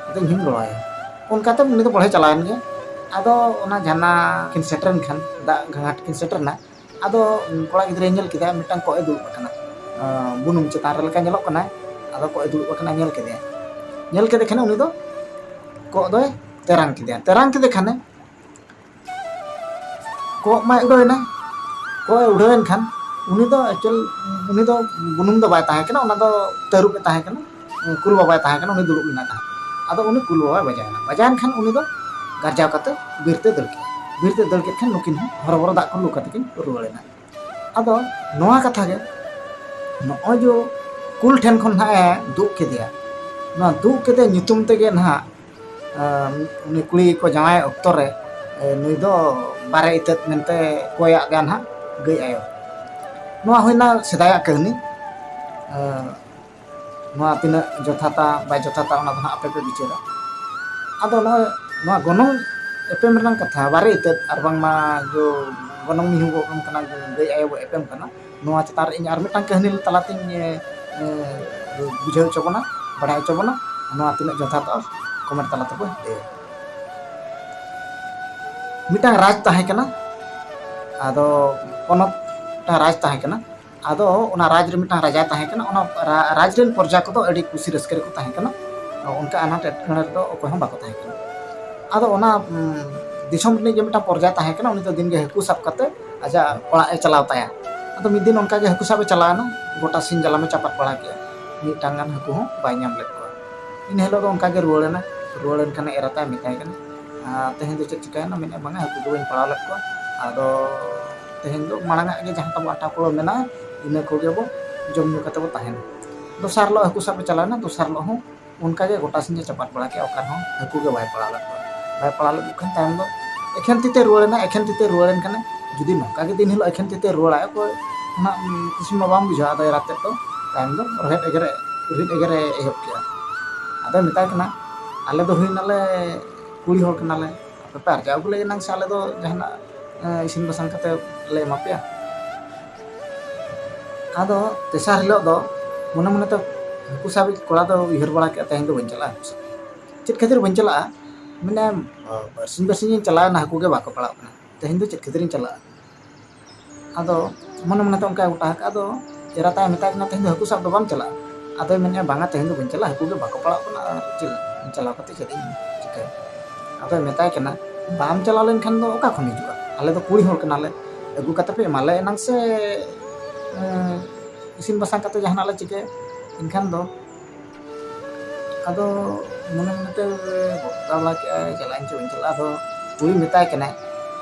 ᱟᱫᱚ ᱤᱧ ᱦᱚᱸᱧ ᱜᱚᱲᱚᱣᱟᱭᱟ᱾" ᱚᱱᱠᱟᱛᱮ ᱩᱱᱤ ᱫᱚ ᱵᱚᱲᱦᱮ ᱪᱟᱞᱟᱣᱮᱱ ᱜᱮ᱾ ᱟᱫᱚ ᱚᱱᱟ ᱡᱷᱟᱨᱱᱟ ᱠᱤᱱ ᱥᱮᱴᱮᱨᱮᱱ ᱠᱷᱟᱱ, ᱫᱟᱜ ᱜᱷᱟᱴ ᱠᱤᱱ ᱥᱮᱴᱮᱨᱱᱟ, ᱟᱫᱚ ᱠᱚᱲᱟ ᱜᱤᱫᱽᱨᱟᱹᱭ ᱧᱮᱞ ᱠᱮᱫᱟ ᱢᱤᱫᱴᱟᱝ ᱠᱚᱸᱜ ᱮ ᱫᱩᱲᱩᱵ ᱟᱠᱟᱱᱟ᱾ ᱟᱸ, ᱵᱩᱱᱩᱢ ᱪᱮᱛᱟᱱ ᱨᱮ ᱞᱮᱠᱟ ᱧᱮᱞᱚᱜ ᱠᱟᱱᱟᱭ᱾ ᱟᱫᱚ ᱠᱚᱸᱜ ᱮ ᱫᱩᱲᱩᱵ ᱟᱠᱟᱱᱟ, ᱧᱮᱞ ᱠᱮᱫᱮᱭᱟ᱾ ᱧᱮᱞ ᱠᱮᱫᱮ ᱠᱷᱟᱱ ᱩᱱᱤ ᱫᱚ ᱠᱚᱸᱜ ᱫᱚᱭ ᱛᱮᱨᱟᱝ ᱠᱮᱫᱮᱭᱟ᱾ ᱛᱮᱨᱟᱝ ᱠᱮᱫᱮ ᱠᱷᱟᱱᱮ ᱠᱚᱸᱜ ᱢᱟᱭ ᱩᱰᱟᱹᱣᱮᱱᱟ᱾ ᱠᱚᱸᱜ ᱮ ᱩᱰᱟᱹᱣᱮᱱ ᱠᱷᱟᱱ ᱩᱱᱤ ᱫᱚ actual, ᱩᱱᱤ ᱫᱚ ᱵᱩᱱᱩᱢ ᱫᱚ ᱵᱟᱭ ᱛᱟᱦᱮᱸ ᱠᱟᱱᱟ, ᱚᱱᱟ ᱫᱚ ᱛᱟᱹᱨᱩᱵ ᱮ ᱛᱟᱦᱮᱸ ᱠᱟᱱᱟ, ᱠᱩᱞ ᱵᱟᱵᱟᱭ ᱛᱟᱦᱮᱸ ᱠᱟᱱᱟ, ᱩᱱᱤ ᱫᱩᱲᱩᱵ ᱞᱮᱱᱟᱭ ᱛᱟᱦᱮᱸᱫ᱾ ᱟᱫᱚ ᱩᱱᱤ ᱠᱩᱞ ᱵᱟᱵᱟᱭ ᱵᱟᱡᱟᱣᱮᱱᱟ᱾ ᱵᱟᱡᱟᱣᱮᱱ ᱠᱷᱟᱱ ᱩᱱᱤ ᱫᱚ ᱜᱟᱨᱡᱟᱣ ᱠᱟᱛᱮ ᱵᱤᱨ ᱛᱮ ᱫᱟᱹᱲ ᱠᱮᱫᱟ᱾ ᱵᱤᱨ ᱛᱮ ᱫᱟᱹᱲ ᱠᱮᱫ ᱠᱷᱟᱱ ᱱᱩᱠᱤᱱ ᱦᱚᱸ ᱦᱚᱨᱚᱵᱚᱨᱚ ᱫᱟᱜ ᱠᱷᱚᱱ ᱞᱩ ᱠᱟᱛᱮ ᱠᱤᱱ ᱨᱩᱣᱟᱹᱲᱮᱱᱟ᱾ ᱟᱫᱚ ᱱᱚᱣᱟ ᱠᱟᱛᱷᱟ ᱜᱮ, ᱱᱚᱜᱼᱚᱭ ᱡᱮ ᱠᱩᱞ ᱴᱷᱮᱱ ᱠᱷᱚᱱ ᱱᱟᱦᱟᱜ ᱮ ᱫᱩᱜ ᱠᱮᱫᱮᱭᱟ, ᱱᱚᱣᱟ ᱫᱩᱜ ᱠᱮᱫᱮ ᱧᱩᱛᱩᱢ ᱛᱮᱜᱮ ᱱᱟᱦᱟᱜ, ᱟᱸ, ᱩᱱᱤ ᱠᱩᱲᱤ ᱠᱚ ᱡᱟᱶᱟᱭ ᱚᱠᱛᱚ ᱨᱮ, ᱮ, ᱱᱩᱭ ᱫᱚ ᱵᱟᱨᱮ ᱤᱛᱟᱹᱫ ᱢᱮᱱᱛᱮ ᱠᱚᱭᱟᱜ ᱜᱮᱭᱟ ᱱᱟᱦᱟᱜ ᱜᱟᱹᱭ ᱟᱭᱳ᱾ ᱱᱚᱣᱟ ᱦᱩᱭᱱᱟ ᱥᱮᱫᱟᱭᱟᱜ ᱠᱟᱹᱦᱱᱤ᱾ ᱟᱸ, ᱱᱚᱣᱟ ᱛᱤᱱᱟᱹᱜ ᱡᱚᱛᱷᱟᱛᱟ ᱵᱟᱭ ᱡᱚᱛᱷᱟᱛᱟ, ᱚᱱᱟ ᱫᱚ ᱱᱟᱦᱟᱜ ᱟᱯᱮ ᱯᱮ ᱵᱤᱪᱟᱹᱨᱟ᱾ ᱟᱫᱚ ᱱᱚᱜᱼᱚᱭ ᱱᱚᱣᱟ ᱜᱚᱱᱚᱝ ᱮᱯᱮᱢ ᱨᱮᱱᱟᱜ ᱠᱟᱛᱷᱟ, ᱵᱟᱨᱮ ᱤᱛᱟᱹᱫ ᱟᱨ ᱵᱟᱝᱢᱟ ᱡᱚ ᱜᱚᱱᱚᱝ ᱢᱤᱦᱩ ᱜᱚᱜ ᱮᱢ ᱠᱟᱱᱟ, ᱜᱟᱹᱭ ᱟᱭᱳ ᱵᱚ ᱮᱯᱮᱢ ᱠᱟᱱᱟ, ᱱᱚᱣᱟ ᱪᱮᱛᱟᱱ ᱨᱮ ᱤᱧ ᱟᱨ ᱢᱤᱫᱴᱟᱝ ᱠᱟᱹᱦᱱᱤ ᱛᱟᱞᱟᱛᱮᱧ, ᱮ, ᱮ, ᱵᱩᱡᱷᱟᱹᱣ ᱦᱚᱪᱚ ᱵᱚᱱᱟ, ᱵᱟᱲᱟᱭ ᱦᱚᱪᱚ ᱵᱚᱱᱟ᱾ ᱱᱚᱣᱟ ᱛᱤᱱᱟᱹᱜ ᱡᱚᱛᱷᱟᱛᱚᱜᱼᱟ, comment ᱛᱟᱞᱟ ᱛᱮᱵᱚ ᱞᱟᱹᱭᱟ᱾ ᱢᱤᱫᱴᱟᱝ ᱨᱟᱡᱽ ᱛᱟᱦᱮᱸ ᱠᱟᱱᱟ, ᱟᱫᱚ ᱯᱚᱱᱚᱛ, ᱢᱤᱫᱴᱟᱝ ᱨᱟᱡᱽ ᱛᱟᱦᱮᱸ ᱠᱟᱱᱟ᱾ ᱟᱫᱚ ᱚᱱᱟ ᱨᱟᱡᱽ ᱨᱮ ᱢᱤᱫᱴᱟᱝ ᱨᱟᱡᱟ ᱛᱟᱦᱮᱸ ᱠᱟᱱᱟ᱾ ᱚᱱᱟ ᱨᱟ-, ᱨᱟᱡᱽ ᱨᱮᱱ ᱯᱨᱚᱡᱟ ᱠᱚᱫᱚ ᱟᱹᱰᱤ ᱠᱩᱥᱤ ᱨᱟᱹᱥᱠᱟᱹ ᱨᱮᱠᱚ ᱛᱟᱦᱮᱸ ᱠᱟᱱᱟ᱾ ᱚᱱᱠᱟ ᱟᱱᱟᱴ ᱮᱴᱠᱮᱴᱚᱬᱮ ᱨᱮᱫᱚ ᱚᱠᱚᱭ ᱦᱚᱸ ᱵᱟᱠᱚ ᱛᱟᱦᱮᱸ ᱠᱟᱱᱟ᱾ ᱟᱫᱚ ᱚᱱᱟ, ᱩᱢ, ᱫᱤᱥᱚᱢ ᱨᱤᱱᱤᱡ ᱜᱮ ᱢᱤᱫᱴᱟᱝ ᱯᱨᱚᱡᱟ ᱛᱟᱦᱮᱸ ᱠᱟᱱᱟ, ᱩᱱᱤ ᱫᱚ ᱫᱤᱱ ᱜᱮ ᱦᱟᱹᱠᱩ ᱥᱟᱵ ᱠᱟᱛᱮ ᱟᱡᱟᱜ ᱚᱲᱟᱜ ᱮ ᱪᱟᱞᱟᱣ ᱛᱟᱭᱟ᱾ ᱟᱫᱚ ᱢᱤᱫ ᱫᱤᱱ ᱚᱱᱠᱟ ᱜᱮ ᱦᱟᱹᱠᱩ ᱥᱟᱵ ᱮ ᱪᱟᱞᱟᱣ ᱮᱱᱟ, ᱜᱚᱴᱟ ᱥᱤᱧ ᱡᱟᱞᱟᱢ ᱮ ᱪᱟᱯᱟᱫ ᱵᱟᱲᱟ ᱠᱮᱜᱼᱟ, ᱢᱤᱫᱴᱟᱝ ᱜᱟᱱ ᱦᱟᱹᱠᱩ ᱦᱚᱸ ᱵᱟᱭ ᱧᱟᱢ ᱞᱮᱫ ᱠᱚᱣᱟ᱾ ᱤᱱᱟᱹ ᱦᱤᱞᱳᱜ ᱫᱚ ᱚᱱᱠᱟ ᱜᱮ ᱨᱩᱣᱟᱹᱲ ᱮᱱᱟ᱾ ᱨᱩᱣᱟᱹᱲ ᱮᱱ ᱠᱷᱟᱱ ᱮᱨᱟᱛᱟᱭ ᱢᱮᱛᱟᱭ ᱠᱟᱱᱟ, "ᱟᱨ ᱛᱮᱦᱮᱧ ᱫᱚ ᱪᱮᱫ ᱪᱤᱠᱟᱹᱭᱮᱱᱟ?" ᱢᱮᱱᱮᱫ, "ᱵᱟᱝᱟ, ᱦᱟᱹᱠᱩ ᱫᱚ ᱵᱟᱹᱧ ᱯᱟᱲᱟᱣ ᱞᱮᱫ ᱠᱚᱣᱟ, ᱟᱫᱚ ᱛᱮᱦᱮᱧ ᱫᱚ ᱢᱟᱲᱟᱝ ᱟᱜ ᱜᱮ ᱡᱟᱦᱟᱸ ᱛᱟᱵᱚ ᱟᱴᱟ ᱠᱩᱲᱟᱹ ᱢᱮᱱᱟᱜᱼᱟ, ᱤᱱᱟᱹ ᱠᱚᱜᱮ ᱵᱚ ᱡᱚᱢ ᱧᱩ ᱠᱟᱛᱮ ᱵᱚ ᱛᱟᱦᱮᱱᱟ᱾" ᱫᱚᱥᱟᱨ ᱦᱤᱞᱳᱜ ᱦᱟᱹᱠᱩ ᱥᱟᱵ ᱮ ᱪᱟᱞᱟᱣ ᱮᱱᱟ, ᱫᱚᱥᱟᱨ ᱦᱤᱞᱳᱜ ᱦᱚᱸ ᱚᱱᱠᱟ ᱜᱮ ᱜᱚᱴᱟ ᱥᱤᱧ ᱮ ᱪᱟᱯᱟᱫ ᱵᱟᱲᱟ ᱠᱮᱜᱼᱟ, ᱚᱠᱟ ᱨᱮᱦᱚᱸ ᱦᱟᱹᱠᱩ ᱜᱮ ᱵᱟᱭ ᱯᱟᱲᱟᱣ ᱞᱮᱫ ᱠᱚᱣᱟ᱾ ᱵᱟᱭ ᱯᱟᱲᱟᱣ ᱞᱮᱫ ᱠᱚ ᱠᱷᱟᱱ ᱛᱟᱭᱚᱢ ᱫᱚ ᱮᱠᱷᱮᱱ ᱛᱤᱛᱮ ᱨᱩᱣᱟᱹᱲᱮᱱᱟ, ᱮᱠᱷᱮᱱ ᱛᱤᱛᱮ ᱨᱩᱣᱟᱹᱲᱮᱱ ᱠᱷᱟᱱᱮ, ᱡᱩᱫᱤ ᱱᱚᱝᱠᱟ ᱜᱮ ᱫᱤᱱ ᱦᱤᱞᱳᱜ ᱮᱠᱷᱮᱱ ᱛᱤᱛᱮ ᱨᱩᱣᱟᱹᱲᱟᱭ, ᱚᱠᱚᱭ ᱦᱚᱸ ᱠᱩᱥᱤ ᱢᱟ ᱵᱟᱢ ᱵᱩᱡᱷᱟᱹᱣᱟ᱾ ᱟᱫᱚ ᱮᱨᱟ ᱛᱮᱫ ᱫᱚ ᱛᱟᱭᱚᱢ ᱫᱚ ᱨᱚᱦᱮᱫ ᱮᱜᱮᱨᱮ, ᱨᱤᱫ ᱮᱜᱮᱨᱮ ᱮᱦᱚᱵ ᱠᱮᱜᱼᱟ᱾ ᱟᱫᱚᱭ ᱢᱮᱛᱟᱭ ᱠᱟᱱᱟ, "ᱟᱞᱮ ᱫᱚ ᱦᱩᱭᱱᱟᱞᱮ ᱠᱩᱲᱤ ᱦᱚᱲ ᱠᱟᱱᱟᱞᱮ, ᱟᱯᱮ ᱯᱮ ᱟᱨᱡᱟᱣ ᱟᱹᱜᱩ ᱞᱮ ᱮᱱᱟᱝ ᱥᱮ ᱟᱞᱮ ᱫᱚ ᱡᱟᱦᱟᱱᱟᱜ, ᱮ, ᱤᱥᱤᱱ ᱵᱟᱥᱟᱝ ᱠᱟᱛᱮ ᱞᱮ ᱮᱢᱟ ᱯᱮᱭᱟ?" ᱟᱫᱚ ᱛᱮᱥᱟᱨ ᱦᱤᱞᱳᱜ ᱫᱚ ᱢᱚᱱᱮ ᱢᱚᱱᱮᱛᱮ ᱦᱟᱹᱠᱩ ᱥᱟᱵᱤᱡ ᱠᱚᱲᱟ ᱫᱚ ᱩᱭᱦᱟᱹᱨ ᱵᱟᱲᱟ ᱠᱮᱫᱼᱟ, "ᱛᱮᱦᱮᱧ ᱫᱚ ᱵᱟᱹᱧ ᱪᱟᱞᱟᱜᱼᱟ ᱦᱟᱹᱠᱩ ᱥᱟᱵ᱾ ᱪᱮᱫ ᱠᱷᱟᱹᱛᱤᱨ ᱵᱟᱹᱧ ᱪᱟᱞᱟᱜᱼᱟ? ᱢᱟᱱᱮ, ᱵᱟᱨᱥᱤᱧ ᱵᱟᱨᱥᱤᱧ ᱤᱧ ᱪᱟᱞᱟᱣᱮᱱᱟ, ᱦᱟᱹᱠᱩ ᱜᱮ ᱵᱟᱠᱚ ᱯᱟᱲᱟᱜ ᱠᱟᱱᱟ, ᱛᱮᱦᱮᱧ ᱫᱚ ᱪᱮᱫ ᱠᱷᱟᱹᱛᱤᱨᱤᱧ ᱪᱟᱞᱟᱜᱼᱟ?" ᱟᱫᱚ ᱢᱚᱱᱮ ᱢᱚᱱᱮᱛᱮ ᱚᱱᱠᱟᱭ ᱜᱚᱴᱟ ᱟᱠᱟᱫ᱾ ᱟᱫᱚ ᱮᱨᱟ ᱛᱟᱭ ᱢᱮᱛᱟᱭ ᱠᱟᱱᱟ, "ᱛᱮᱦᱮᱧ ᱫᱚ ᱦᱟᱹᱠᱩ ᱥᱟᱵ ᱫᱚ ᱵᱟᱢ ᱪᱟᱞᱟᱜᱼᱟ?" ᱟᱫᱚᱭ ᱢᱮᱱᱮᱫᱼᱟ, "ᱵᱟᱝᱟ, ᱛᱮᱦᱮᱧ ᱫᱚ ᱵᱟᱹᱧ ᱪᱟᱞᱟᱜᱼᱟ, ᱦᱟᱹᱠᱩ ᱜᱮ ᱵᱟᱠᱚ ᱯᱟᱲᱟᱜ ᱠᱟᱱᱟ, ᱟᱨ ᱪᱮᱫ ᱪᱟᱞᱟᱣ ᱠᱟᱛᱮ ᱪᱮᱫ ᱤᱧ ᱪᱤᱠᱟᱹᱭᱟ?" ᱟᱫᱚᱭ ᱢᱮᱛᱟᱭ ᱠᱟᱱᱟ, "ᱵᱟᱢ ᱪᱟᱞᱟᱣ ᱞᱮᱱᱠᱷᱟᱱ ᱫᱚ ᱚᱠᱟ ᱠᱷᱚᱱ ᱦᱤᱡᱩᱜᱼᱟ? ᱟᱞᱮ ᱫᱚ ᱠᱩᱲᱤ ᱦᱚᱲ ᱠᱟᱱᱟᱞᱮ, ᱟᱹᱜᱩ ᱠᱟᱛᱮ ᱯᱮ ᱮᱢᱟᱞᱮ ᱮᱱᱟᱝ ᱥᱮ, ᱮᱸ, ᱤᱥᱤᱱ ᱵᱟᱥᱟᱝ ᱠᱟᱛᱮ ᱡᱟᱦᱟᱱᱟᱜ ᱞᱮ ᱪᱤᱠᱟᱹᱭᱟ?" ᱮᱱᱠᱷᱟᱱ ᱫᱚ ᱟᱫᱚ ᱢᱚᱱᱮ ᱢᱚᱱᱮᱛᱮ ᱜᱚᱴᱟ ᱵᱟᱲᱟ ᱠᱮᱜᱼᱟᱭ, ᱪᱟᱞᱟᱜ ᱟᱹᱧ ᱪᱮ ᱵᱟᱹᱧ ᱪᱟᱞᱟᱜᱼᱟ᱾ ᱟᱫᱚ ᱠᱩᱲᱤ ᱢᱮᱛᱟᱭ ᱠᱟᱱᱟᱭ,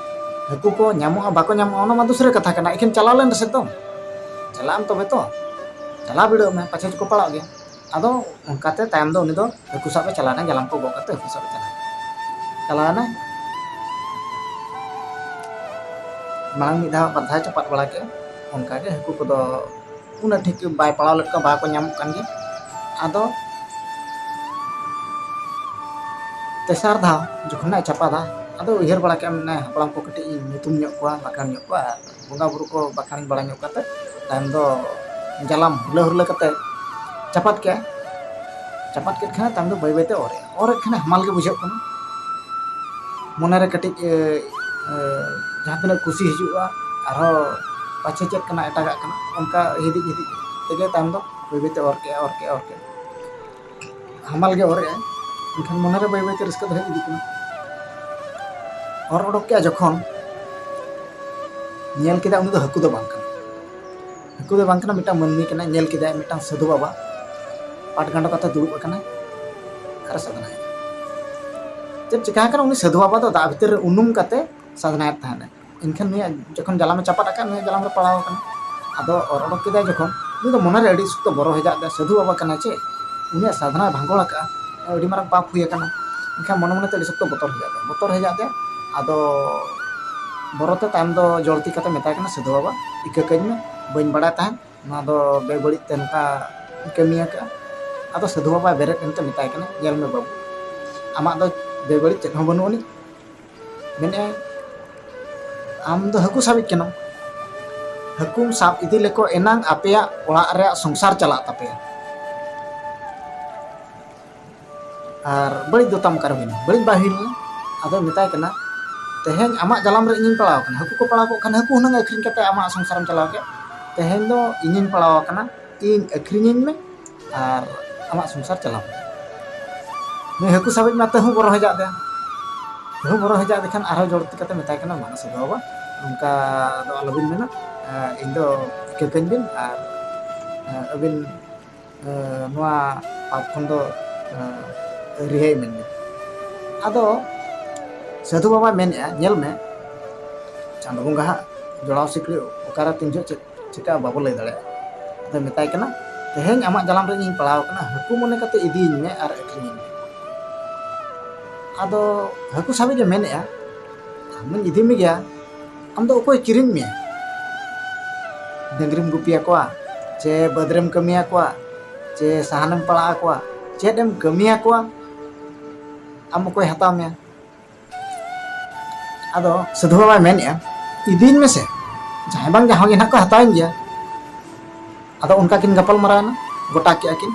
"ᱦᱟᱹᱠᱩ ᱠᱚ ᱧᱟᱢᱚᱜᱼᱟ ᱵᱟᱠᱚ ᱧᱟᱢᱚᱜᱼᱟ, ᱚᱱᱟ ᱢᱟ ᱫᱚᱥᱨᱟ ᱠᱟᱛᱷᱟ ᱠᱟᱱᱟ, ᱮᱠᱷᱮᱱ ᱪᱟᱞᱟᱣ ᱞᱮᱱ ᱨᱮᱥᱮ ᱛᱚ, ᱪᱟᱞᱟᱜ ᱟᱢ ᱛᱚᱵᱮ ᱛᱚ, ᱪᱟᱞᱟᱣ ᱵᱤᱰᱟᱹᱜ ᱢᱮ, ᱯᱟᱪᱷᱮ ᱪᱚᱠᱚ ᱯᱟᱲᱟᱜ ᱜᱮᱭᱟ᱾" ᱟᱫᱚ ᱚᱱᱠᱟᱛᱮ ᱛᱟᱭᱚᱢ ᱫᱚ ᱩᱱᱤ ᱫᱚ ᱦᱟᱹᱠᱩ ᱥᱟᱵ ᱮ ᱪᱟᱞᱟᱣ ᱮᱱᱟ, ᱡᱟᱞᱟᱢ ᱠᱚ ᱜᱚᱜ ᱠᱟᱛᱮ ᱦᱟᱹᱠᱩ ᱥᱟᱵ ᱮ ᱪᱟᱞᱟᱣ ᱮᱱᱟ᱾ ᱪᱟᱞᱟᱣ ᱮᱱᱟᱭ, ᱢᱟᱲᱟᱝ ᱢᱤᱫ ᱫᱷᱟᱣ ᱵᱟᱨ ᱫᱷᱟᱣ ᱪᱟᱯᱟᱫ ᱵᱟᱲᱟ ᱠᱮᱜᱼᱟ, ᱚᱱᱠᱟᱜᱮ ᱦᱟᱹᱠᱩ ᱠᱚᱫᱚ ᱩᱱᱟᱹᱜ ᱴᱷᱤᱠ ᱵᱟᱭ ᱯᱟᱲᱟᱣ ᱞᱮᱫ ᱠᱚᱣᱟ, ᱵᱟᱠᱚ ᱧᱟᱢᱚᱜ ᱠᱟᱱ ᱜᱮᱭᱟ᱾ ᱟᱫᱚ ᱛᱮᱥᱟᱨ ᱫᱷᱟᱣ ᱡᱚᱠᱷᱚᱱᱮ ᱪᱟᱯᱟᱫᱟ, ᱟᱫᱚ ᱩᱭᱦᱟᱹᱨ ᱵᱟᱲᱟ ᱠᱮᱜᱼᱟ, ᱢᱮᱱᱟᱭ, "ᱦᱟᱯᱲᱟᱢ ᱠᱚ ᱠᱟᱹᱴᱤᱡ ᱤᱧ ᱧᱩᱛᱩᱢ ᱧᱚᱜ ᱠᱚᱣᱟ, ᱵᱟᱠᱷᱟᱱ ᱧᱚᱜ ᱠᱚᱣᱟ", ᱟᱨ ᱵᱚᱸᱜᱟ ᱵᱩᱨᱩ ᱠᱚ ᱵᱟᱠᱷᱟᱱ ᱵᱟᱲᱟ ᱧᱚᱜ ᱠᱟᱛᱮ, ᱛᱟᱭᱚᱢ ᱫᱚ ᱡᱟᱞᱟᱢ ᱦᱩᱨᱞᱟᱹ ᱦᱩᱨᱞᱟᱹ ᱠᱟᱛᱮ ᱪᱟᱯᱟᱫ ᱠᱮᱜᱼᱟ᱾ ᱪᱟᱯᱟᱫ ᱠᱮᱫ ᱠᱷᱟᱱ ᱛᱟᱭᱚᱢ ᱫᱚ ᱵᱟᱹᱭ ᱵᱟᱹᱭᱛᱮ ᱚᱨᱮᱜᱼᱟ᱾ ᱚᱨᱮᱫ ᱠᱷᱟᱱ ᱦᱟᱢᱟᱞ ᱜᱮ ᱵᱩᱡᱷᱟᱹᱜ ᱠᱟᱱᱟ᱾ ᱢᱚᱱᱮᱨᱮ ᱠᱟᱹᱴᱤᱡ, ᱮ, ᱮ, ᱡᱟᱦᱟᱸ ᱛᱤᱱᱟᱹᱜ ᱠᱩᱥᱤ ᱦᱤᱡᱩᱜᱼᱟ, ᱟᱨᱦᱚᱸ ᱯᱟᱪᱷᱮ ᱪᱮᱫ ᱠᱟᱱᱟ, ᱮᱴᱟᱜᱟᱜ ᱠᱟᱱᱟ, ᱚᱱᱠᱟ ᱦᱤᱫᱤᱡ ᱦᱤᱫᱤᱡ ᱛᱮᱜᱮ ᱛᱟᱭᱚᱢ ᱫᱚ ᱵᱟᱹᱭ ᱵᱟᱹᱭᱛᱮ ᱚᱨ ᱠᱮᱜᱼᱟ, ᱚᱨ ᱠᱮᱜᱼᱟ, ᱚᱨ ᱠᱮᱜᱼᱟ᱾ ᱦᱟᱢᱟᱞ ᱜᱮ ᱚᱨᱮᱜᱼᱟᱭ, ᱮᱱᱠᱷᱟᱱ ᱢᱚᱱᱮᱨᱮ ᱵᱟᱹᱭ ᱵᱟᱹᱭᱛᱮ ᱨᱟᱹᱥᱠᱟᱹ ᱫᱚ ᱦᱮᱡ ᱤᱫᱤᱜ ᱠᱟᱱᱟ᱾ ᱚᱨ ᱚᱰᱚᱠ ᱠᱮᱜᱼᱟ ᱡᱚᱠᱷᱚᱱ, ᱧᱮᱞ ᱠᱮᱫᱟ ᱩᱱᱤ ᱫᱚ ᱦᱟᱹᱠᱩ ᱫᱚ ᱵᱟᱝ ᱠᱟᱱᱟ᱾ ᱦᱟᱹᱠᱩ ᱫᱚ ᱵᱟᱝ ᱠᱟᱱᱟ, ᱢᱤᱫᱴᱟᱝ ᱢᱟᱹᱱᱢᱤ ᱠᱟᱱᱟᱭ᱾ ᱧᱮᱞ ᱠᱮᱫᱟᱭ ᱢᱤᱫᱴᱟᱝ ᱥᱟᱹᱫᱷᱩ ᱵᱟᱵᱟ ᱯᱟᱴ ᱜᱟᱸᱰᱚ ᱠᱟᱛᱮ ᱫᱩᱲᱩᱵ ᱟᱠᱟᱱᱟᱭ ᱟᱨ ᱥᱟᱫᱷᱱᱟᱭᱮᱫᱟ᱾ ᱪᱮᱫ ᱪᱤᱠᱟ ᱟᱠᱟᱱᱟ? ᱩᱱᱤ ᱥᱟᱹᱫᱷᱩ ᱵᱟᱵᱟ ᱫᱚ ᱫᱟᱜ ᱵᱷᱤᱛᱤᱨ ᱨᱮ ᱩᱱᱩᱢ ᱠᱟᱛᱮ ᱥᱟᱫᱷᱱᱟᱭᱮᱫ ᱛᱟᱦᱮᱱᱟᱭ᱾ ᱮᱱᱠᱷᱟᱱ ᱱᱩᱭᱟᱜ ᱡᱚᱠᱷᱚᱱ ᱡᱟᱞᱟᱢᱮ ᱪᱟᱯᱟᱫ ᱟᱠᱟᱫ, ᱱᱩᱭᱟᱜ ᱡᱟᱞᱟᱢ ᱨᱮ ᱯᱟᱲᱟᱣ ᱟᱠᱟᱱᱟ᱾ ᱟᱫᱚ ᱚᱨ ᱚᱰᱚᱠ ᱠᱮᱫᱟᱭ ᱡᱚᱠᱷᱚᱱ, ᱩᱱᱤ ᱫᱚ ᱢᱚᱱᱮᱨᱮ ᱟᱹᱰᱤ ᱥᱚᱠᱛᱚ ᱵᱚᱨᱚ ᱦᱮᱡᱟᱜ ᱛᱟᱭᱟ, ᱥᱟᱹᱫᱷᱩ ᱵᱟᱵᱟ ᱠᱟᱱᱟᱭ ᱪᱮ, ᱩᱱᱤᱭᱟᱜ ᱥᱟᱫᱷᱱᱟᱭ ᱵᱷᱟᱸᱜᱚᱲ ᱟᱠᱟᱫᱼᱟ, ᱟᱹᱰᱤ ᱢᱟᱨᱟᱝ ᱯᱟᱯ ᱦᱩᱭ ᱟᱠᱟᱱᱟ᱾ ᱮᱱᱠᱷᱟᱱ ᱢᱚᱱᱮ ᱢᱚᱱᱮᱛᱮ ᱟᱹᱰᱤ ᱥᱚᱠᱛᱚ ᱵᱚᱛᱚᱨ ᱦᱮᱡᱟᱜ ᱛᱟᱭᱟ, ᱵᱚᱛᱚᱨ ᱦᱮᱡᱟᱜ ᱛᱟᱭᱟ᱾ ᱟᱫᱚ ᱵᱚᱨᱚᱛᱮ ᱛᱟᱭᱚᱢ ᱫᱚ ᱡᱚᱲᱛᱤ ᱠᱟᱛᱮ ᱢᱮᱛᱟᱭ ᱠᱟᱱᱟ, "ᱥᱟᱹᱫᱷᱩ ᱵᱟᱵᱟ, ᱤᱠᱟᱹ ᱠᱟᱹᱧ ᱢᱮ, ᱵᱟᱹᱧ ᱵᱟᱲᱟᱭ ᱛᱟᱦᱮᱸᱫ ᱱᱚᱣᱟ ᱫᱚ ᱵᱮᱵᱟᱹᱲᱤᱡ ᱛᱮ ᱱᱚᱝᱠᱟ ᱠᱟᱹᱢᱤ ᱟᱠᱟᱫᱼᱟ᱾" ᱟᱫᱚ ᱥᱟᱹᱫᱷᱩ ᱵᱟᱵᱟᱭ ᱵᱮᱨᱮᱫ ᱮᱱᱛᱮ ᱢᱮᱛᱟᱭ ᱠᱟᱱᱟ, "ᱧᱮᱞ ᱢᱮ ᱵᱟᱹᱵᱩ, ᱟᱢᱟᱜ ᱫᱚ ᱵᱮᱵᱟᱹᱲᱤᱡ ᱪᱮᱫ ᱦᱚᱸ ᱵᱟᱹᱱᱩᱜ ᱟᱹᱱᱤᱡ, ᱢᱮᱱᱮᱫᱼᱟᱭ ᱟᱢ ᱫᱚ ᱦᱟᱹᱠᱩ ᱥᱟᱵᱤᱡ ᱠᱟᱱᱟᱢ, ᱦᱟᱹᱠᱩᱢ ᱥᱟᱵ ᱤᱫᱤ ᱞᱮᱠᱚ ᱮᱱᱟᱝ ᱟᱯᱮᱭᱟᱜ ᱚᱲᱟᱜ ᱨᱮᱭᱟᱜ ᱥᱚᱝᱥᱟᱨ ᱪᱟᱞᱟᱜ ᱛᱟᱯᱮᱭᱟ, ᱟᱨ ᱵᱟᱹᱲᱤᱡ ᱫᱚ ᱛᱟᱢ ᱚᱠᱟᱨᱮ ᱦᱩᱭᱱᱟ? ᱵᱟᱹᱲᱤᱡ ᱵᱟᱭ ᱦᱩᱭ ᱞᱮᱱᱟ?" ᱟᱫᱚᱭ ᱢᱮᱛᱟᱭ ᱠᱟᱱᱟ, "ᱛᱮᱦᱮᱧ ᱟᱢᱟᱜ ᱡᱟᱞᱟᱢ ᱨᱮ ᱤᱧᱤᱧ ᱯᱟᱲᱟᱣ ᱟᱠᱟᱱᱟ, ᱦᱟᱹᱠᱩ ᱠᱚ ᱯᱟᱲᱟᱣ ᱠᱚᱜ ᱠᱷᱟᱱ ᱦᱟᱹᱠᱩ ᱦᱩᱱᱟᱹᱝ ᱟᱹᱠᱷᱨᱤᱧ ᱠᱟᱛᱮ ᱟᱢᱟᱜ ᱥᱚᱝᱥᱟᱨᱮᱢ ᱪᱟᱞᱟᱣ ᱠᱮᱫ, ᱛᱮᱦᱮᱧ ᱫᱚ ᱤᱧᱤᱧ ᱯᱟᱲᱟᱣ ᱟᱠᱟᱱᱟ, ᱤᱧ ᱟᱹᱠᱷᱨᱤᱧᱤᱧ ᱢᱮ ᱟᱨ ᱟᱢᱟᱜ ᱥᱚᱝᱥᱟᱨ ᱪᱟᱞᱟᱣ ᱢᱮ᱾" ᱱᱩᱭ ᱦᱟᱹᱠᱩ ᱥᱟᱵᱤᱡ ᱢᱟ ᱛᱟᱹᱦᱩ ᱵᱚᱨᱚ ᱦᱮᱡᱟᱜ ᱛᱮ, ᱛᱟᱹᱦᱩ ᱵᱚᱨᱚ ᱦᱮᱡᱟᱜ ᱛᱮ ᱠᱷᱟᱱ ᱟᱨᱦᱚᱸ ᱡᱚᱲ ᱠᱟᱛᱮ ᱢᱮᱛᱟᱭ ᱠᱟᱱᱟ, "ᱵᱟᱝ ᱥᱟᱹᱫᱷᱩ ᱵᱟᱵᱟ, ᱱᱚᱝᱠᱟ ᱫᱚ ᱟᱞᱚᱵᱤᱱ ᱢᱮᱱᱟ, ᱤᱧ ᱫᱚ ᱤᱠᱟᱹ ᱠᱟᱹᱧ ᱵᱤᱱ ᱟᱨ ᱟᱹᱵᱤᱱ ᱱᱚᱣᱟ ᱯᱟᱯ ᱠᱷᱚᱱ ᱫᱚ ᱨᱤᱦᱟᱹᱭ ᱤᱢᱟᱹᱧ ᱵᱤᱱ᱾" ᱟᱫᱚ ᱥᱟᱹᱫᱷᱩ ᱵᱟᱵᱟᱭ ᱢᱮᱱᱮᱫᱼᱟ, "ᱧᱮᱞ ᱢᱮ, ᱪᱟᱸᱫᱚ ᱵᱚᱸᱜᱟ ᱦᱟᱸᱜ ᱡᱚᱲᱟᱣ ᱥᱤᱠᱲᱤ ᱚᱠᱟᱨᱮ ᱛᱤᱱ ᱡᱚᱦᱚᱜ ᱪᱮᱫ ᱪᱤᱠᱟᱹᱜᱼᱟ ᱵᱟᱵᱚ ᱞᱟᱹᱭ ᱫᱟᱲᱮᱭᱟᱜᱼᱟ᱾" ᱟᱫᱚᱭ ᱢᱮᱛᱟᱭ ᱠᱟᱱᱟ, "ᱛᱮᱦᱮᱧ ᱟᱢᱟᱜ ᱡᱟᱞᱟᱢ ᱨᱮ ᱤᱧᱤᱧ ᱯᱟᱲᱟᱣ ᱟᱠᱟᱱᱟ, ᱦᱟᱹᱠᱩ ᱢᱚᱱᱮ ᱠᱟᱛᱮ ᱤᱫᱤᱭᱤᱧ ᱢᱮ ᱟᱨ ᱟᱹᱠᱷᱨᱤᱧᱤᱧ ᱢᱮ᱾" ᱟᱫᱚ ᱦᱟᱹᱠᱩ ᱥᱟᱵᱤᱡ ᱮ ᱢᱮᱱᱮᱫᱼᱟ, "ᱟᱢᱤᱧ ᱤᱫᱤ ᱢᱮᱜᱮᱭᱟ, ᱟᱢ ᱫᱚ ᱚᱠᱚᱭ ᱠᱤᱨᱤᱧ ᱢᱮᱭᱟ? ᱰᱟᱹᱝᱨᱤᱢ ᱜᱩᱯᱤᱭᱟᱠᱚᱣᱟ, ᱪᱮ ᱵᱟᱹᱫᱽ ᱨᱮᱢ ᱠᱟᱹᱢᱤᱭᱟᱠᱚᱣᱟ, ᱪᱮ ᱥᱟᱦᱟᱱᱮᱢ ᱯᱟᱲᱟᱜ ᱟᱠᱚᱣᱟ, ᱪᱮᱫ ᱮᱢ ᱠᱟᱹᱢᱤᱭᱟᱠᱚᱣᱟ? ᱟᱢ ᱚᱠᱚᱭ ᱦᱟᱛᱟᱣ ᱢᱮᱭᱟ?" ᱟᱫᱚ ᱥᱟᱹᱫᱷᱩ ᱵᱟᱵᱟᱭ ᱢᱮᱱᱮᱫᱼᱟ, "ᱤᱫᱤᱧ ᱢᱮᱥᱮ, ᱡᱟᱦᱟᱸᱭ ᱵᱟᱝ ᱡᱟᱦᱟᱸᱭ ᱜᱮ ᱱᱟᱦᱟᱜ ᱠᱚ ᱦᱟᱛᱟᱣᱤᱧ ᱜᱮᱭᱟ᱾" ᱟᱫᱚ ᱚᱱᱠᱟ ᱠᱤᱱ ᱜᱟᱯᱟᱞ ᱢᱟᱨᱟᱣ ᱮᱱᱟ, ᱜᱚᱴᱟ ᱠᱮᱜᱼᱟ ᱠᱤᱱ᱾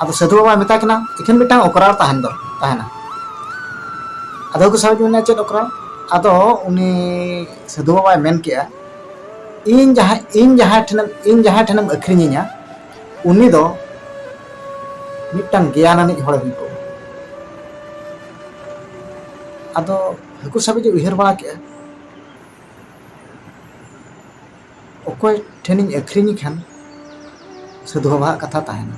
ᱟᱫᱚ ᱥᱟᱹᱫᱷᱩ ᱵᱟᱵᱟᱭ ᱢᱮᱛᱟᱭ ᱠᱟᱱᱟ, "ᱮᱠᱷᱮᱱ ᱢᱤᱫᱴᱟᱝ ᱚᱠᱨᱟᱲ ᱛᱟᱦᱮᱱ ᱫᱚ, ᱛᱟᱦᱮᱱᱟ᱾" ᱟᱫᱚ ᱦᱟᱹᱠᱩ ᱥᱟᱵᱤᱡ ᱢᱮᱱᱟ, "ᱪᱮᱫ ᱚᱠᱨᱟᱲ?" ᱟᱫᱚ ᱩᱱᱤ ᱥᱟᱹᱫᱷᱩ ᱵᱟᱵᱟᱭ ᱢᱮᱱ ᱠᱮᱜᱼᱟ, "ᱤᱧ ᱡᱟᱦᱟᱸ, ᱤᱧ ᱡᱟᱦᱟᱸᱭ ᱴᱷᱮᱱᱮᱢ, ᱤᱧ ᱡᱟᱦᱟᱸᱭ ᱴᱷᱮᱱᱮᱢ ᱟᱹᱠᱷᱨᱤᱧᱤᱧᱟ, ᱩᱱᱤ ᱫᱚ ᱢᱤᱫᱴᱟᱝ ᱜᱮᱭᱟᱱ ᱟᱹᱱᱤᱡ ᱦᱚᱲᱮ ᱦᱩᱭ ᱠᱚᱜᱼᱟ᱾" ᱟᱫᱚ ᱦᱟᱹᱠᱩ ᱥᱟᱵᱤᱡ ᱮ ᱩᱭᱦᱟᱹᱨ ᱵᱟᱲᱟ ᱠᱮᱜᱼᱟ, ᱚᱠᱚᱭ ᱴᱷᱮᱱᱤᱧ ᱟᱹᱠᱷᱨᱤᱧᱮ ᱠᱷᱟᱱ ᱥᱟᱹᱫᱷᱩ ᱵᱟᱵᱟᱣᱟᱜ ᱠᱟᱛᱷᱟ ᱛᱟᱦᱮᱱᱟ,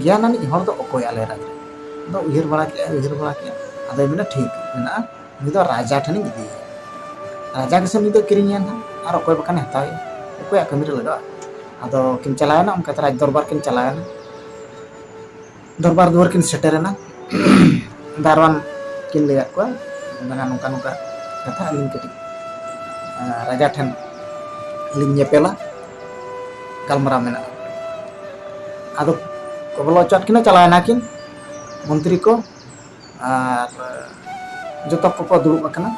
ᱜᱮᱭᱟᱱ ᱟᱹᱱᱤᱡ ᱦᱚᱲ ᱫᱚ ᱚᱠᱚᱭ ᱟᱞᱮ ᱨᱟᱡᱽ ᱨᱮ? ᱟᱫᱚ ᱩᱭᱦᱟᱹᱨ ᱵᱟᱲᱟ ᱠᱮᱜᱼᱟᱭ, ᱩᱭᱦᱟᱹᱨ ᱵᱟᱲᱟ ᱠᱮᱜᱼᱟ, ᱟᱫᱚᱭ ᱢᱮᱱᱟ, "ᱴᱷᱤᱠ ᱢᱮᱱᱟᱜᱼᱟ, ᱩᱱᱤ ᱫᱚ ᱨᱟᱡᱟ ᱴᱷᱮᱱᱤᱧ ᱤᱫᱤᱭᱮᱭᱟ, ᱨᱟᱡᱟ ᱜᱮᱥᱮ ᱩᱱᱤ ᱫᱚ ᱠᱤᱨᱤᱧᱮᱭᱟ ᱱᱟᱦᱟᱜ, ᱟᱨ ᱚᱠᱚᱭ ᱵᱟᱠᱷᱟᱱᱮ ᱦᱟᱛᱟᱣᱮᱭᱟ, ᱚᱠᱚᱭᱟᱜ ᱠᱟᱹᱢᱤ ᱨᱮ ᱞᱟᱜᱟᱜᱼᱟ?" ᱟᱫᱚ ᱠᱤᱱ ᱪᱟᱞᱟᱣᱮᱱᱟ, ᱚᱱᱠᱟᱛᱮ ᱨᱟᱡᱽ ᱫᱚᱨᱵᱟᱨ ᱠᱤᱱ ᱪᱟᱞᱟᱣᱮᱱᱟ᱾ ᱫᱚᱨᱵᱟᱨ ᱫᱩᱣᱟᱹᱨ ᱠᱤᱱ ᱥᱮᱴᱮᱨᱮᱱᱟ᱾ ᱫᱟᱨᱣᱟᱱ ᱠᱤᱱ ᱞᱟᱹᱭᱟᱫ ᱠᱚᱣᱟ, ᱢᱮᱱᱟ, "ᱱᱚᱝᱠᱟ ᱱᱚᱝᱠᱟ ᱠᱟᱛᱷᱟ ᱟᱹᱞᱤᱧ ᱠᱟᱹᱴᱤᱡ ᱨᱟᱡᱟ ᱴᱷᱮᱱ ᱞᱤᱧ ᱧᱮᱯᱮᱞᱟ, ᱜᱟᱞᱢᱟᱨᱟᱣ ᱢᱮᱱᱟᱜᱼᱟ᱾ ᱟᱫᱚ ᱠᱚ ᱵᱚᱞᱚ ᱦᱚᱪᱚᱣᱟᱫ ᱠᱤᱱᱟ, ᱪᱟᱞᱟᱣ ᱮᱱᱟ ᱠᱤᱱ ᱢᱚᱱᱛᱨᱤ ᱠᱚ, ᱟᱨ ᱡᱚᱛᱚ ᱠᱚᱠᱚ ᱫᱩᱲᱩᱵ ᱟᱠᱟᱱᱟ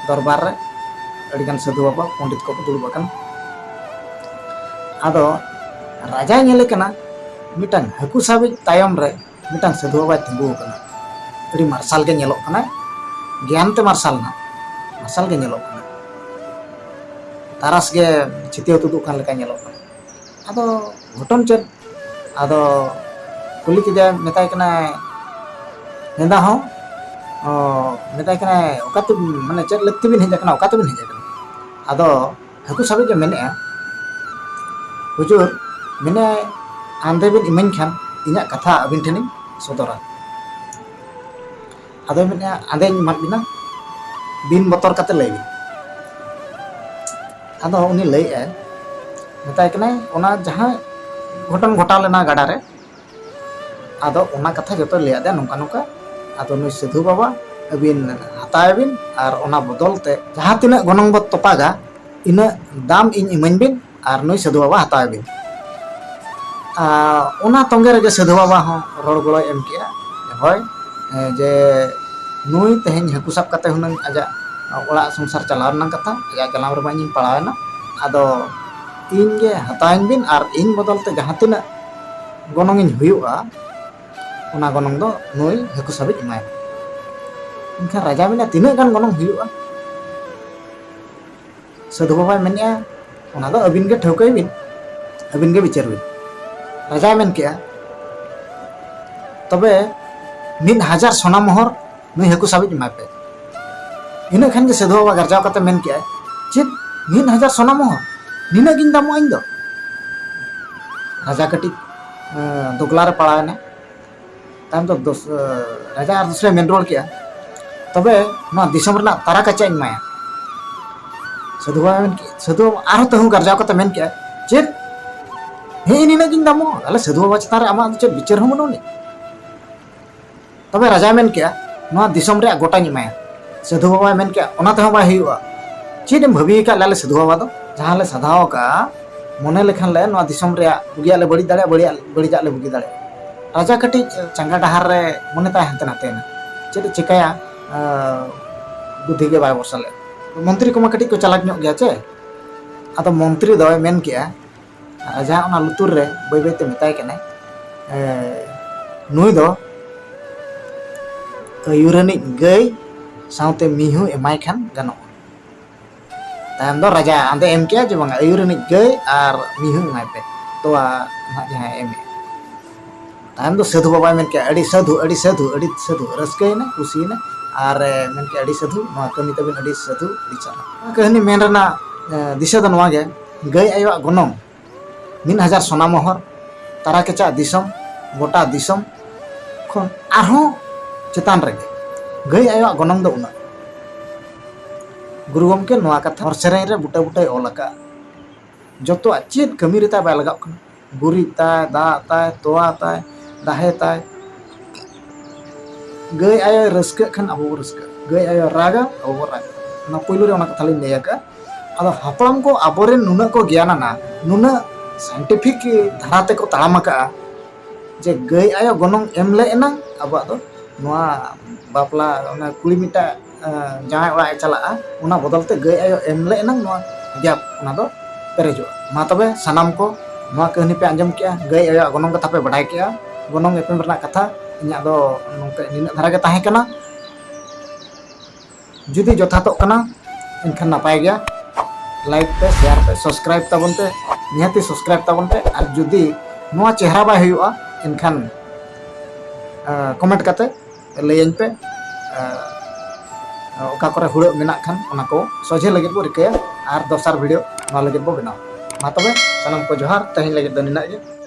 ᱫᱚᱨᱵᱟᱨ ᱨᱮ᱾ ᱟᱹᱰᱤᱜᱟᱱ ᱥᱟᱹᱫᱷᱩ ᱵᱟᱵᱟ ᱯᱚᱱᱰᱤᱛ ᱠᱚᱠᱚ ᱫᱩᱲᱩᱵ ᱟᱠᱟᱱᱟ᱾ ᱟᱫᱚ ᱨᱟᱡᱟᱭ ᱧᱮᱞᱮ ᱠᱟᱱᱟ, ᱢᱤᱫᱴᱟᱝ ᱦᱟᱹᱠᱩ ᱥᱟᱵᱤᱡ ᱛᱟᱭᱚᱢ ᱨᱮ ᱢᱤᱫᱴᱟᱝ ᱥᱟᱹᱫᱷᱩ ᱵᱟᱵᱟᱭ ᱛᱤᱸᱜᱩ ᱟᱠᱟᱱᱟ᱾ ᱟᱹᱰᱤ ᱢᱟᱨᱥᱟᱞ ᱜᱮ ᱧᱮᱞᱚᱜ ᱠᱟᱱᱟᱭ, ᱜᱮᱭᱟᱱ ᱛᱮ ᱢᱟᱨᱥᱟᱞ ᱱᱟ, ᱢᱟᱨᱥᱟᱞ ᱜᱮ ᱧᱮᱞᱚᱜ ᱠᱟᱱᱟ᱾ ᱛᱟᱨᱟᱥ ᱜᱮ ᱪᱷᱤᱛᱟᱹᱣ ᱛᱩᱫᱩᱜ ᱠᱟᱱ ᱞᱮᱠᱟ ᱧᱮᱞᱚᱜ ᱠᱟᱱᱟ᱾ ᱟᱫᱚ ᱜᱷᱚᱴᱚᱱ ᱪᱮᱫ? ᱟᱫᱚ ᱠᱩᱞᱤ ᱠᱮᱫᱮᱭᱟ, ᱢᱮᱛᱟᱭ ᱠᱟᱱᱟᱭ, ᱢᱮᱱᱫᱟ ᱦᱚᱸ, ᱚ, ᱢᱮᱛᱟᱭ ᱠᱟᱱᱟᱭ, ᱚᱠᱟᱛᱮ, ᱢᱟᱱᱮ, ᱪᱮᱫ ᱞᱟᱹᱠᱛᱤ ᱵᱤᱱ ᱦᱮᱡ ᱟᱠᱟᱱᱟ, ᱚᱠᱟᱛᱮ ᱵᱤᱱ ᱦᱮᱡ ᱟᱠᱟᱱᱟ? ᱟᱫᱚ ᱦᱟᱹᱠᱩ ᱥᱟᱵ ᱤᱡ ᱮ ᱢᱮᱱᱮᱫᱼᱟ, ᱦᱩᱡᱩᱨ, ᱢᱮᱱᱮᱫᱼᱟᱭ, ᱟᱸᱫᱮ ᱵᱤᱱ ᱤᱢᱟᱹᱧ ᱠᱷᱟᱱ ᱤᱧᱟᱹᱜ ᱠᱟᱛᱷᱟ ᱟᱹᱵᱤᱱ ᱴᱷᱮᱱᱤᱧ ᱥᱚᱫᱚᱨᱟ᱾ ᱟᱫᱚᱭ ᱢᱮᱱᱮᱫᱼᱟ, ᱟᱸᱫᱮᱧ ᱮᱢᱟᱫ ᱵᱤᱱᱟ, ᱵᱤᱱ ᱵᱚᱛᱚᱨ ᱠᱟᱛᱮ ᱞᱟᱹᱭ ᱵᱤᱱ᱾ ᱟᱫᱚ ᱩᱱᱤ ᱞᱟᱹᱭᱮᱫᱼᱟᱭ, ᱢᱮᱛᱟᱭ ᱠᱟᱱᱟᱭ, ᱚᱱᱟ ᱡᱟᱦᱟᱸ ᱜᱷᱚᱴᱚᱱ ᱜᱷᱚᱴᱟᱣ ᱞᱮᱱᱟ ᱜᱟᱰᱟ ᱨᱮ, ᱟᱫᱚ ᱚᱱᱟ ᱠᱟᱛᱷᱟ ᱡᱚᱛᱚᱭ ᱞᱟᱹᱭ ᱟᱫᱮᱭᱟ, ᱱᱚᱝᱠᱟ ᱱᱚᱝᱠᱟ᱾ ᱟᱫᱚ ᱱᱩᱭ ᱥᱟᱹᱫᱷᱩ ᱵᱟᱵᱟ ᱟᱹᱵᱤᱱ ᱦᱟᱛᱟᱣ ᱟᱹᱵᱤᱱ, ᱟᱨ ᱚᱱᱟ ᱵᱚᱫᱚᱞ ᱛᱮ ᱡᱟᱦᱟᱸ ᱛᱤᱱᱟᱹᱜ ᱜᱚᱱᱚᱝ ᱵᱚ ᱛᱚᱯᱟᱜᱟ, ᱤᱱᱟᱹᱜ ᱫᱟᱢ ᱤᱧ ᱤᱢᱟᱹᱧ ᱵᱤᱱ, ᱟᱨ ᱱᱩᱭ ᱥᱟᱹᱫᱷᱩ ᱵᱟᱵᱟ ᱦᱟᱛᱟᱣ ᱟᱹᱵᱤᱱ᱾ ᱟᱨ ᱚᱱᱟ ᱛᱚᱸᱜᱮ ᱨᱮᱜᱮ ᱥᱟᱹᱫᱷᱩ ᱵᱟᱵᱟ ᱦᱚᱸ ᱨᱚᱲ ᱜᱚᱲᱚᱭ ᱮᱢ ᱠᱮᱜᱼᱟ, ᱦᱳᱭ, ᱮ, ᱡᱮ ᱱᱩᱭ ᱛᱮᱦᱮᱧ ᱦᱟᱹᱠᱩ ᱥᱟᱵ ᱠᱟᱛᱮ ᱦᱩᱱᱟᱹᱝ ᱟᱡᱟᱜ ᱚᱲᱟᱜ ᱥᱚᱝᱥᱟᱨ ᱪᱟᱞᱟᱣ ᱨᱮᱱᱟᱜ ᱠᱟᱛᱷᱟ, ᱟᱡᱟᱜ ᱡᱟᱞᱟᱢ ᱨᱮᱢᱟ ᱤᱧᱤᱧ ᱯᱟᱲᱟᱣ ᱮᱱᱟ, ᱟᱫᱚ ᱤᱧ ᱜᱮ ᱦᱟᱛᱟᱣᱟᱹᱧ ᱵᱤᱱ ᱟᱨ ᱤᱧ ᱵᱚᱫᱚᱞ ᱛᱮ ᱡᱟᱦᱟᱸ ᱛᱤᱱᱟᱹᱜ ᱜᱚᱱᱚᱝ ᱤᱧ ᱦᱩᱭᱩᱜᱼᱟ, ᱚᱱᱟ ᱜᱚᱱᱚᱝ ᱫᱚ ᱱᱩᱭ ᱦᱟᱹᱠᱩ ᱥᱟᱵᱤᱡ ᱮᱢᱟᱭ ᱢᱮ᱾ ᱮᱱᱠᱷᱟᱱ ᱨᱟᱡᱟ ᱢᱮᱱᱟ, ᱛᱤᱱᱟᱹᱜ ᱜᱟᱱ ᱜᱚᱱᱚᱝ ᱦᱩᱭᱩᱜᱼᱟ? ᱥᱟᱹᱫᱷᱩ ᱵᱟᱵᱟᱭ ᱢᱮᱱᱮᱜᱼᱟ, ᱚᱱᱟ ᱫᱚ ᱟᱹᱵᱤᱱ ᱜᱮ ᱴᱷᱟᱹᱣᱠᱟᱹᱭ ᱵᱤᱱ, ᱟᱹᱵᱤᱱ ᱜᱮ ᱵᱤᱪᱟᱹᱨ ᱵᱤᱱ᱾ ᱨᱟᱡᱟᱭ ᱢᱮᱱ ᱠᱮᱜᱼᱟ, ᱛᱚᱵᱮ ᱢᱤᱫ ᱦᱟᱡᱟᱨ ᱥᱚᱱᱟ ᱢᱚᱦᱚᱨ ᱱᱩᱭ ᱦᱟᱹᱠᱩ ᱥᱟᱵᱤᱡ ᱮᱢᱟᱭ ᱯᱮ᱾ ᱤᱱᱟᱹᱜ ᱠᱷᱟᱱ ᱜᱮ ᱥᱟᱹᱫᱷᱩ ᱵᱟᱵᱟ ᱜᱟᱨᱡᱟᱣ ᱠᱟᱛᱮ ᱢᱮᱱ ᱠᱮᱜᱼᱟᱭ, ᱪᱮᱫ, ᱢᱤᱫ ᱦᱟᱡᱟᱨ ᱥᱚᱱᱟ ᱢᱚᱦᱚᱨ? ᱱᱤᱱᱟᱹᱜ ᱜᱤᱧ ᱫᱟᱢᱚᱜᱼᱟ ᱤᱧ ᱫᱚ? ᱨᱟᱡᱟ ᱠᱟᱹᱴᱤᱡ, ᱮᱸ, ᱫᱳᱜᱽᱞᱟ ᱨᱮ ᱯᱟᱲᱟᱣ ᱮᱱᱟ᱾ ᱛᱟᱭᱚᱢ ᱫᱚ ᱫᱚᱥ-, ᱮᱸ, ᱨᱟᱡᱟ ᱟᱨ ᱫᱚᱥᱨᱟᱭ ᱢᱮᱱ ᱨᱩᱣᱟᱹᱲ ᱠᱮᱜᱼᱟ, ᱛᱚᱵᱮ ᱱᱚᱣᱟ ᱫᱤᱥᱚᱢ ᱨᱮᱱᱟᱜ ᱛᱟᱨᱟ ᱠᱟᱪᱟᱧ ᱮᱢᱟᱭᱟ᱾ ᱥᱟᱹᱫᱷᱩ ᱵᱟᱵᱟ ᱢᱮᱱ ᱠᱮᱜᱼᱟ, ᱥᱟᱹᱫᱷᱩ ᱵᱟᱵᱟ ᱟᱨᱦᱚᱸ ᱛᱟᱹᱦᱩ ᱜᱟᱨᱡᱟᱣ ᱠᱟᱛᱮ ᱢᱮᱱ ᱠᱮᱜᱼᱟ, ᱪᱮᱫ? ᱦᱮᱸ, ᱱᱤᱱᱟᱹᱜ ᱜᱤᱧ ᱫᱟᱢᱚᱜᱼᱟ? ᱟᱞᱮ ᱥᱟᱹᱫᱷᱩ ᱵᱟᱵᱟ ᱪᱮᱛᱟᱱ ᱨᱮ ᱟᱢᱟᱜ ᱫᱚ ᱪᱮᱫ ᱵᱤᱪᱟᱹᱨ ᱦᱚᱸ ᱵᱟᱹᱱᱩᱜ ᱟᱹᱱᱤᱡ? ᱛᱚᱵᱮ ᱨᱟᱡᱟᱭ ᱢᱮᱱ ᱠᱮᱜᱼᱟ, ᱱᱚᱣᱟ ᱫᱤᱥᱚᱢ ᱨᱮᱭᱟᱜ ᱜᱚᱴᱟᱧ ᱮᱢᱟᱭᱟ᱾ ᱥᱟᱹᱫᱷᱩ ᱵᱟᱵᱟᱭ ᱢᱮᱱ ᱠᱮᱜᱼᱟ, ᱚᱱᱟ ᱛᱮᱦᱚᱸ ᱵᱟᱭ ᱦᱩᱭᱩᱜᱼᱟ᱾ ᱪᱮᱫ ᱮᱢ ᱵᱷᱟᱹᱵᱤ ᱟᱠᱟᱫ ᱞᱮ ᱟᱞᱮ ᱥᱟᱹᱫᱷᱩ ᱵᱟᱵᱟ ᱫᱚ? ᱡᱟᱦᱟᱸ ᱞᱮ ᱥᱟᱫᱷᱟᱣ ᱟᱠᱟᱫᱼᱟ, ᱢᱚᱱᱮ ᱞᱮᱠᱷᱟᱱ ᱞᱮ ᱱᱚᱣᱟ ᱫᱤᱥᱚᱢ ᱨᱮᱭᱟᱜ ᱵᱩᱜᱤᱭᱟᱜ ᱞᱮ ᱵᱟᱹᱲᱤᱡ ᱫᱟᱲᱮᱭᱟᱜᱼᱟ, ᱵᱟᱹᱲᱤᱡᱟᱜ, ᱵᱟᱹᱲᱤᱡᱟᱜ ᱞᱮ ᱵᱩᱜᱤ ᱫᱟᱲᱮᱭᱟᱜᱼᱟ᱾ ᱨᱟᱡᱟ ᱠᱟᱹᱴᱤᱡ ᱪᱟᱸᱜᱟ ᱰᱟᱦᱟᱨ ᱨᱮ ᱢᱚᱱᱮ ᱛᱟᱭ ᱦᱟᱱᱛᱮ ᱱᱟᱛᱮᱭᱮᱱᱟ᱾ ᱪᱮᱫ ᱮ ᱪᱤᱠᱟᱹᱭᱟ? ᱟᱸ, ᱵᱩᱫᱽᱫᱷᱤ ᱜᱮ ᱵᱟᱭ ᱵᱚᱨᱥᱟ ᱞᱮᱫ᱾ ᱢᱚᱱᱛᱨᱤ ᱠᱚᱢᱟ ᱠᱟᱹᱴᱤᱡ ᱠᱚ ᱪᱟᱞᱟᱠ ᱧᱚᱜ ᱜᱮᱭᱟ ᱪᱮ? ᱟᱫᱚ ᱢᱚᱱᱛᱨᱤ ᱫᱚᱭ ᱢᱮᱱ ᱠᱮᱜᱼᱟ, ᱨᱟᱡᱟ ᱚᱱᱟ ᱞᱩᱛᱩᱨ ᱨᱮ ᱵᱟᱹᱭ ᱵᱟᱹᱭᱛᱮ ᱢᱮᱛᱟᱭ ᱠᱟᱱᱟᱭ, ᱮ, ᱱᱩᱭ ᱫᱚ ᱟᱹᱭᱩᱨᱟᱹᱱᱤᱡ ᱜᱟᱹᱭ ᱥᱟᱶᱛᱮ ᱢᱤᱦᱩ ᱮᱢᱟᱭ ᱠᱷᱟᱱ ᱜᱟᱱᱚᱜᱼᱟ᱾ ᱛᱟᱭᱚᱢ ᱫᱚ ᱨᱟᱡᱟ ᱟᱸᱫᱮ ᱮᱢ ᱠᱮᱜᱼᱟ ᱡᱮ ᱵᱟᱝᱟ, ᱟᱹᱭᱩᱨᱟᱹᱱᱤᱡ ᱜᱟᱹᱭ ᱟᱨ ᱢᱤᱦᱩ ᱮᱢᱟᱭ ᱯᱮ, ᱛᱚᱣᱟ ᱱᱟᱦᱟᱜ ᱡᱟᱦᱟᱸᱭ ᱮᱢᱮᱜᱼᱟ᱾ ᱛᱟᱭᱚᱢ ᱫᱚ ᱥᱟᱹᱫᱷᱩ ᱵᱟᱵᱟᱭ ᱢᱮᱱ ᱠᱮᱜᱼᱟ, "ᱟᱹᱰᱤ ᱥᱟᱹᱫᱷᱩ, ᱟᱹᱰᱤ ᱥᱟᱹᱫᱷᱩ, ᱟᱹᱰᱤ ᱥᱟᱹᱫᱷᱩ", ᱨᱟᱹᱥᱠᱟᱹᱭᱮᱱᱟ, ᱠᱩᱥᱤᱭᱮᱱᱟ, ᱟᱨ, ᱮ, ᱢᱮᱱ ᱠᱮᱜᱼᱟ, "ᱟᱹᱰᱤ ᱥᱟᱹᱫᱷᱩ, ᱱᱚᱣᱟ ᱠᱟᱹᱢᱤ ᱛᱟᱵᱤᱱ ᱟᱹᱰᱤ ᱥᱟᱹᱫᱷᱩ, ᱟᱹᱰᱤ ᱪᱟᱞᱟᱜ᱾" ᱱᱚᱣᱟ ᱠᱟᱹᱦᱱᱤ ᱢᱮᱱ ᱨᱮᱱᱟᱜ, ᱮ, ᱫᱤᱥᱟᱹ ᱫᱚ ᱱᱚᱣᱟ ᱜᱮ, ᱜᱟᱹᱭ ᱟᱭᱳᱣᱟᱜ ᱜᱚᱱᱚᱝ ᱢᱤᱫ ᱦᱟᱡᱟᱨ ᱥᱚᱱᱟ ᱢᱚᱦᱚᱨ, ᱛᱟᱨᱟ ᱠᱮᱪᱟᱜ ᱫᱤᱥᱚᱢ, ᱜᱚᱴᱟ ᱫᱤᱥᱚᱢ ᱠᱷᱚᱱ ᱟᱨᱦᱚᱸ ᱪᱮᱛᱟᱱ ᱨᱮᱜᱮ ᱜᱟᱹᱭ ᱟᱭᱳᱣᱟᱜ ᱜᱚᱱᱚᱝ ᱫᱚ ᱩᱱᱟᱹᱜ᱾ ᱜᱩᱨᱩ ᱜᱚᱢᱠᱮ ᱱᱚᱣᱟ ᱠᱟᱛᱷᱟ ᱦᱚᱨ ᱥᱮᱨᱮᱧ ᱨᱮ ᱵᱩᱴᱟᱹ ᱵᱩᱴᱟᱹᱭ ᱚᱞ ᱟᱠᱟᱫᱼᱟ᱾ ᱡᱚᱛᱚᱣᱟᱜ ᱪᱮᱫ ᱠᱟᱹᱢᱤ ᱨᱮ ᱛᱟᱭ ᱵᱟᱭ ᱞᱟᱜᱟᱜ ᱠᱟᱱᱟ᱾ ᱜᱩᱨᱤᱡ ᱛᱟᱭ, ᱫᱟᱜ ᱛᱟᱭ, ᱛᱚᱣᱟ ᱛᱟᱭ, ᱫᱟᱦᱮ ᱛᱟᱭ᱾ ᱜᱟᱹᱭ ᱟᱭᱳᱭ ᱨᱟᱹᱥᱠᱟᱹᱜ ᱠᱷᱟᱱ ᱟᱵᱚ ᱵᱚ ᱨᱟᱹᱥᱠᱟᱹᱜᱼᱟ, ᱜᱟᱹᱭ ᱟᱭᱳᱭ ᱨᱟᱜᱟ ᱟᱵᱚ ᱵᱚ ᱨᱟᱜᱟ᱾ ᱚᱱᱟ ᱯᱩᱭᱞᱩ ᱨᱮ ᱚᱱᱟ ᱠᱟᱛᱷᱟ ᱞᱤᱧ ᱞᱟᱹᱭ ᱟᱠᱟᱫᱼᱟ᱾ ᱟᱫᱚ ᱦᱟᱯᱲᱟᱢ ᱠᱚ ᱟᱵᱚᱨᱮᱱ ᱱᱩᱱᱟᱹᱜ ᱠᱚ ᱜᱮᱭᱟᱱᱟᱱᱟ, ᱱᱩᱱᱟᱹᱜ scientific ᱫᱷᱟᱨᱟ ᱛᱮᱠᱚ ᱛᱟᱲᱟᱢ ᱟᱠᱟᱫᱼᱟ, ᱡᱮ ᱜᱟᱹᱭ ᱟᱭᱳ ᱜᱚᱱᱚᱝ ᱮᱢ ᱞᱮ ᱮᱱᱟᱝ ᱟᱵᱚᱣᱟᱜ ᱫᱚ ᱱᱚᱣᱟ ᱵᱟᱯᱞᱟ, ᱚᱱᱟ ᱠᱩᱲᱤ ᱢᱤᱫᱴᱟᱜ, ᱮᱸ, ᱡᱟᱶᱟᱭ ᱚᱲᱟᱜ ᱮ ᱪᱟᱞᱟᱜᱼᱟ, ᱚᱱᱟ ᱵᱚᱫᱚᱞ ᱛᱮ ᱜᱟᱹᱭ ᱟᱭᱳ ᱮᱢ ᱞᱮ ᱮᱱᱟᱝ ᱱᱚᱣᱟ gap ᱚᱱᱟ ᱫᱚ ᱯᱮᱨᱮᱡᱚᱜᱼᱟ᱾ ᱢᱟ ᱛᱚᱵᱮ ᱥᱟᱱᱟᱢ ᱠᱚ ᱱᱚᱣᱟ ᱠᱟᱹᱦᱱᱤ ᱯᱮ ᱟᱸᱡᱚᱢ ᱠᱮᱜᱼᱟ, ᱜᱟᱹᱭ ᱟᱭᱳᱣᱟᱜ ᱜᱚᱱᱚᱝ ᱠᱟᱛᱷᱟ ᱯᱮ ᱵᱟᱰᱟᱭ ᱠᱮᱜᱼᱟ, ᱜᱚᱱᱚᱝ ᱮᱯᱮᱢ ᱨᱮᱱᱟᱜ ᱠᱟᱛᱷᱟ ᱤᱧᱟᱹᱜ ᱫᱚ ᱱᱚᱝᱠᱟ ᱱᱤᱱᱟᱹᱜ ᱫᱷᱟᱨᱟ ᱜᱮ ᱛᱟᱦᱮᱸ ᱠᱟᱱᱟ᱾ ᱡᱩᱫᱤ ᱡᱚᱛᱷᱟᱛᱚᱜ ᱠᱟᱱᱟ ᱮᱱᱠᱷᱟᱱ ᱱᱟᱯᱟᱭ ᱜᱮᱭᱟ, like ᱯᱮ, share ᱯᱮ, subscribe ᱛᱟᱵᱚᱱ ᱯᱮ, ᱱᱤᱦᱟᱹᱛᱤ subscribe ᱛᱟᱵᱚᱱ ᱯᱮ᱾ ᱟᱨ ᱡᱩᱫᱤ ᱱᱚᱣᱟ ᱪᱮᱦᱨᱟ ᱵᱟᱭ ᱦᱩᱭᱩᱜᱼᱟ ᱮᱱᱠᱷᱟᱱ, ᱟᱸ, comment ᱠᱟᱛᱮ ᱞᱟᱹᱭᱟᱹᱧ ᱯᱮ, ᱟᱨ ᱚᱠᱟ ᱠᱚᱨᱮ ᱦᱩᱲᱟᱹᱜ ᱢᱮᱱᱟᱜ ᱠᱷᱟᱱ ᱚᱱᱟ ᱠᱚ ᱥᱚᱡᱷᱮ ᱞᱟᱹᱜᱤᱫ ᱵᱚ ᱨᱤᱠᱟᱹᱭᱟ ᱟᱨ ᱫᱚᱥᱟᱨ video ᱱᱚᱣᱟ ᱞᱟᱹᱜᱤᱫ ᱵᱚ ᱵᱮᱱᱟᱣᱟ᱾ ᱢᱟ ᱛᱚᱵᱮ ᱥᱟᱱᱟᱢ ᱠᱚ ᱡᱚᱦᱟᱨ, ᱛᱮᱦᱮᱧ ᱞᱟᱹᱜᱤᱫ ᱫᱚ ᱱᱤᱱᱟᱹᱜ ᱜᱮ᱾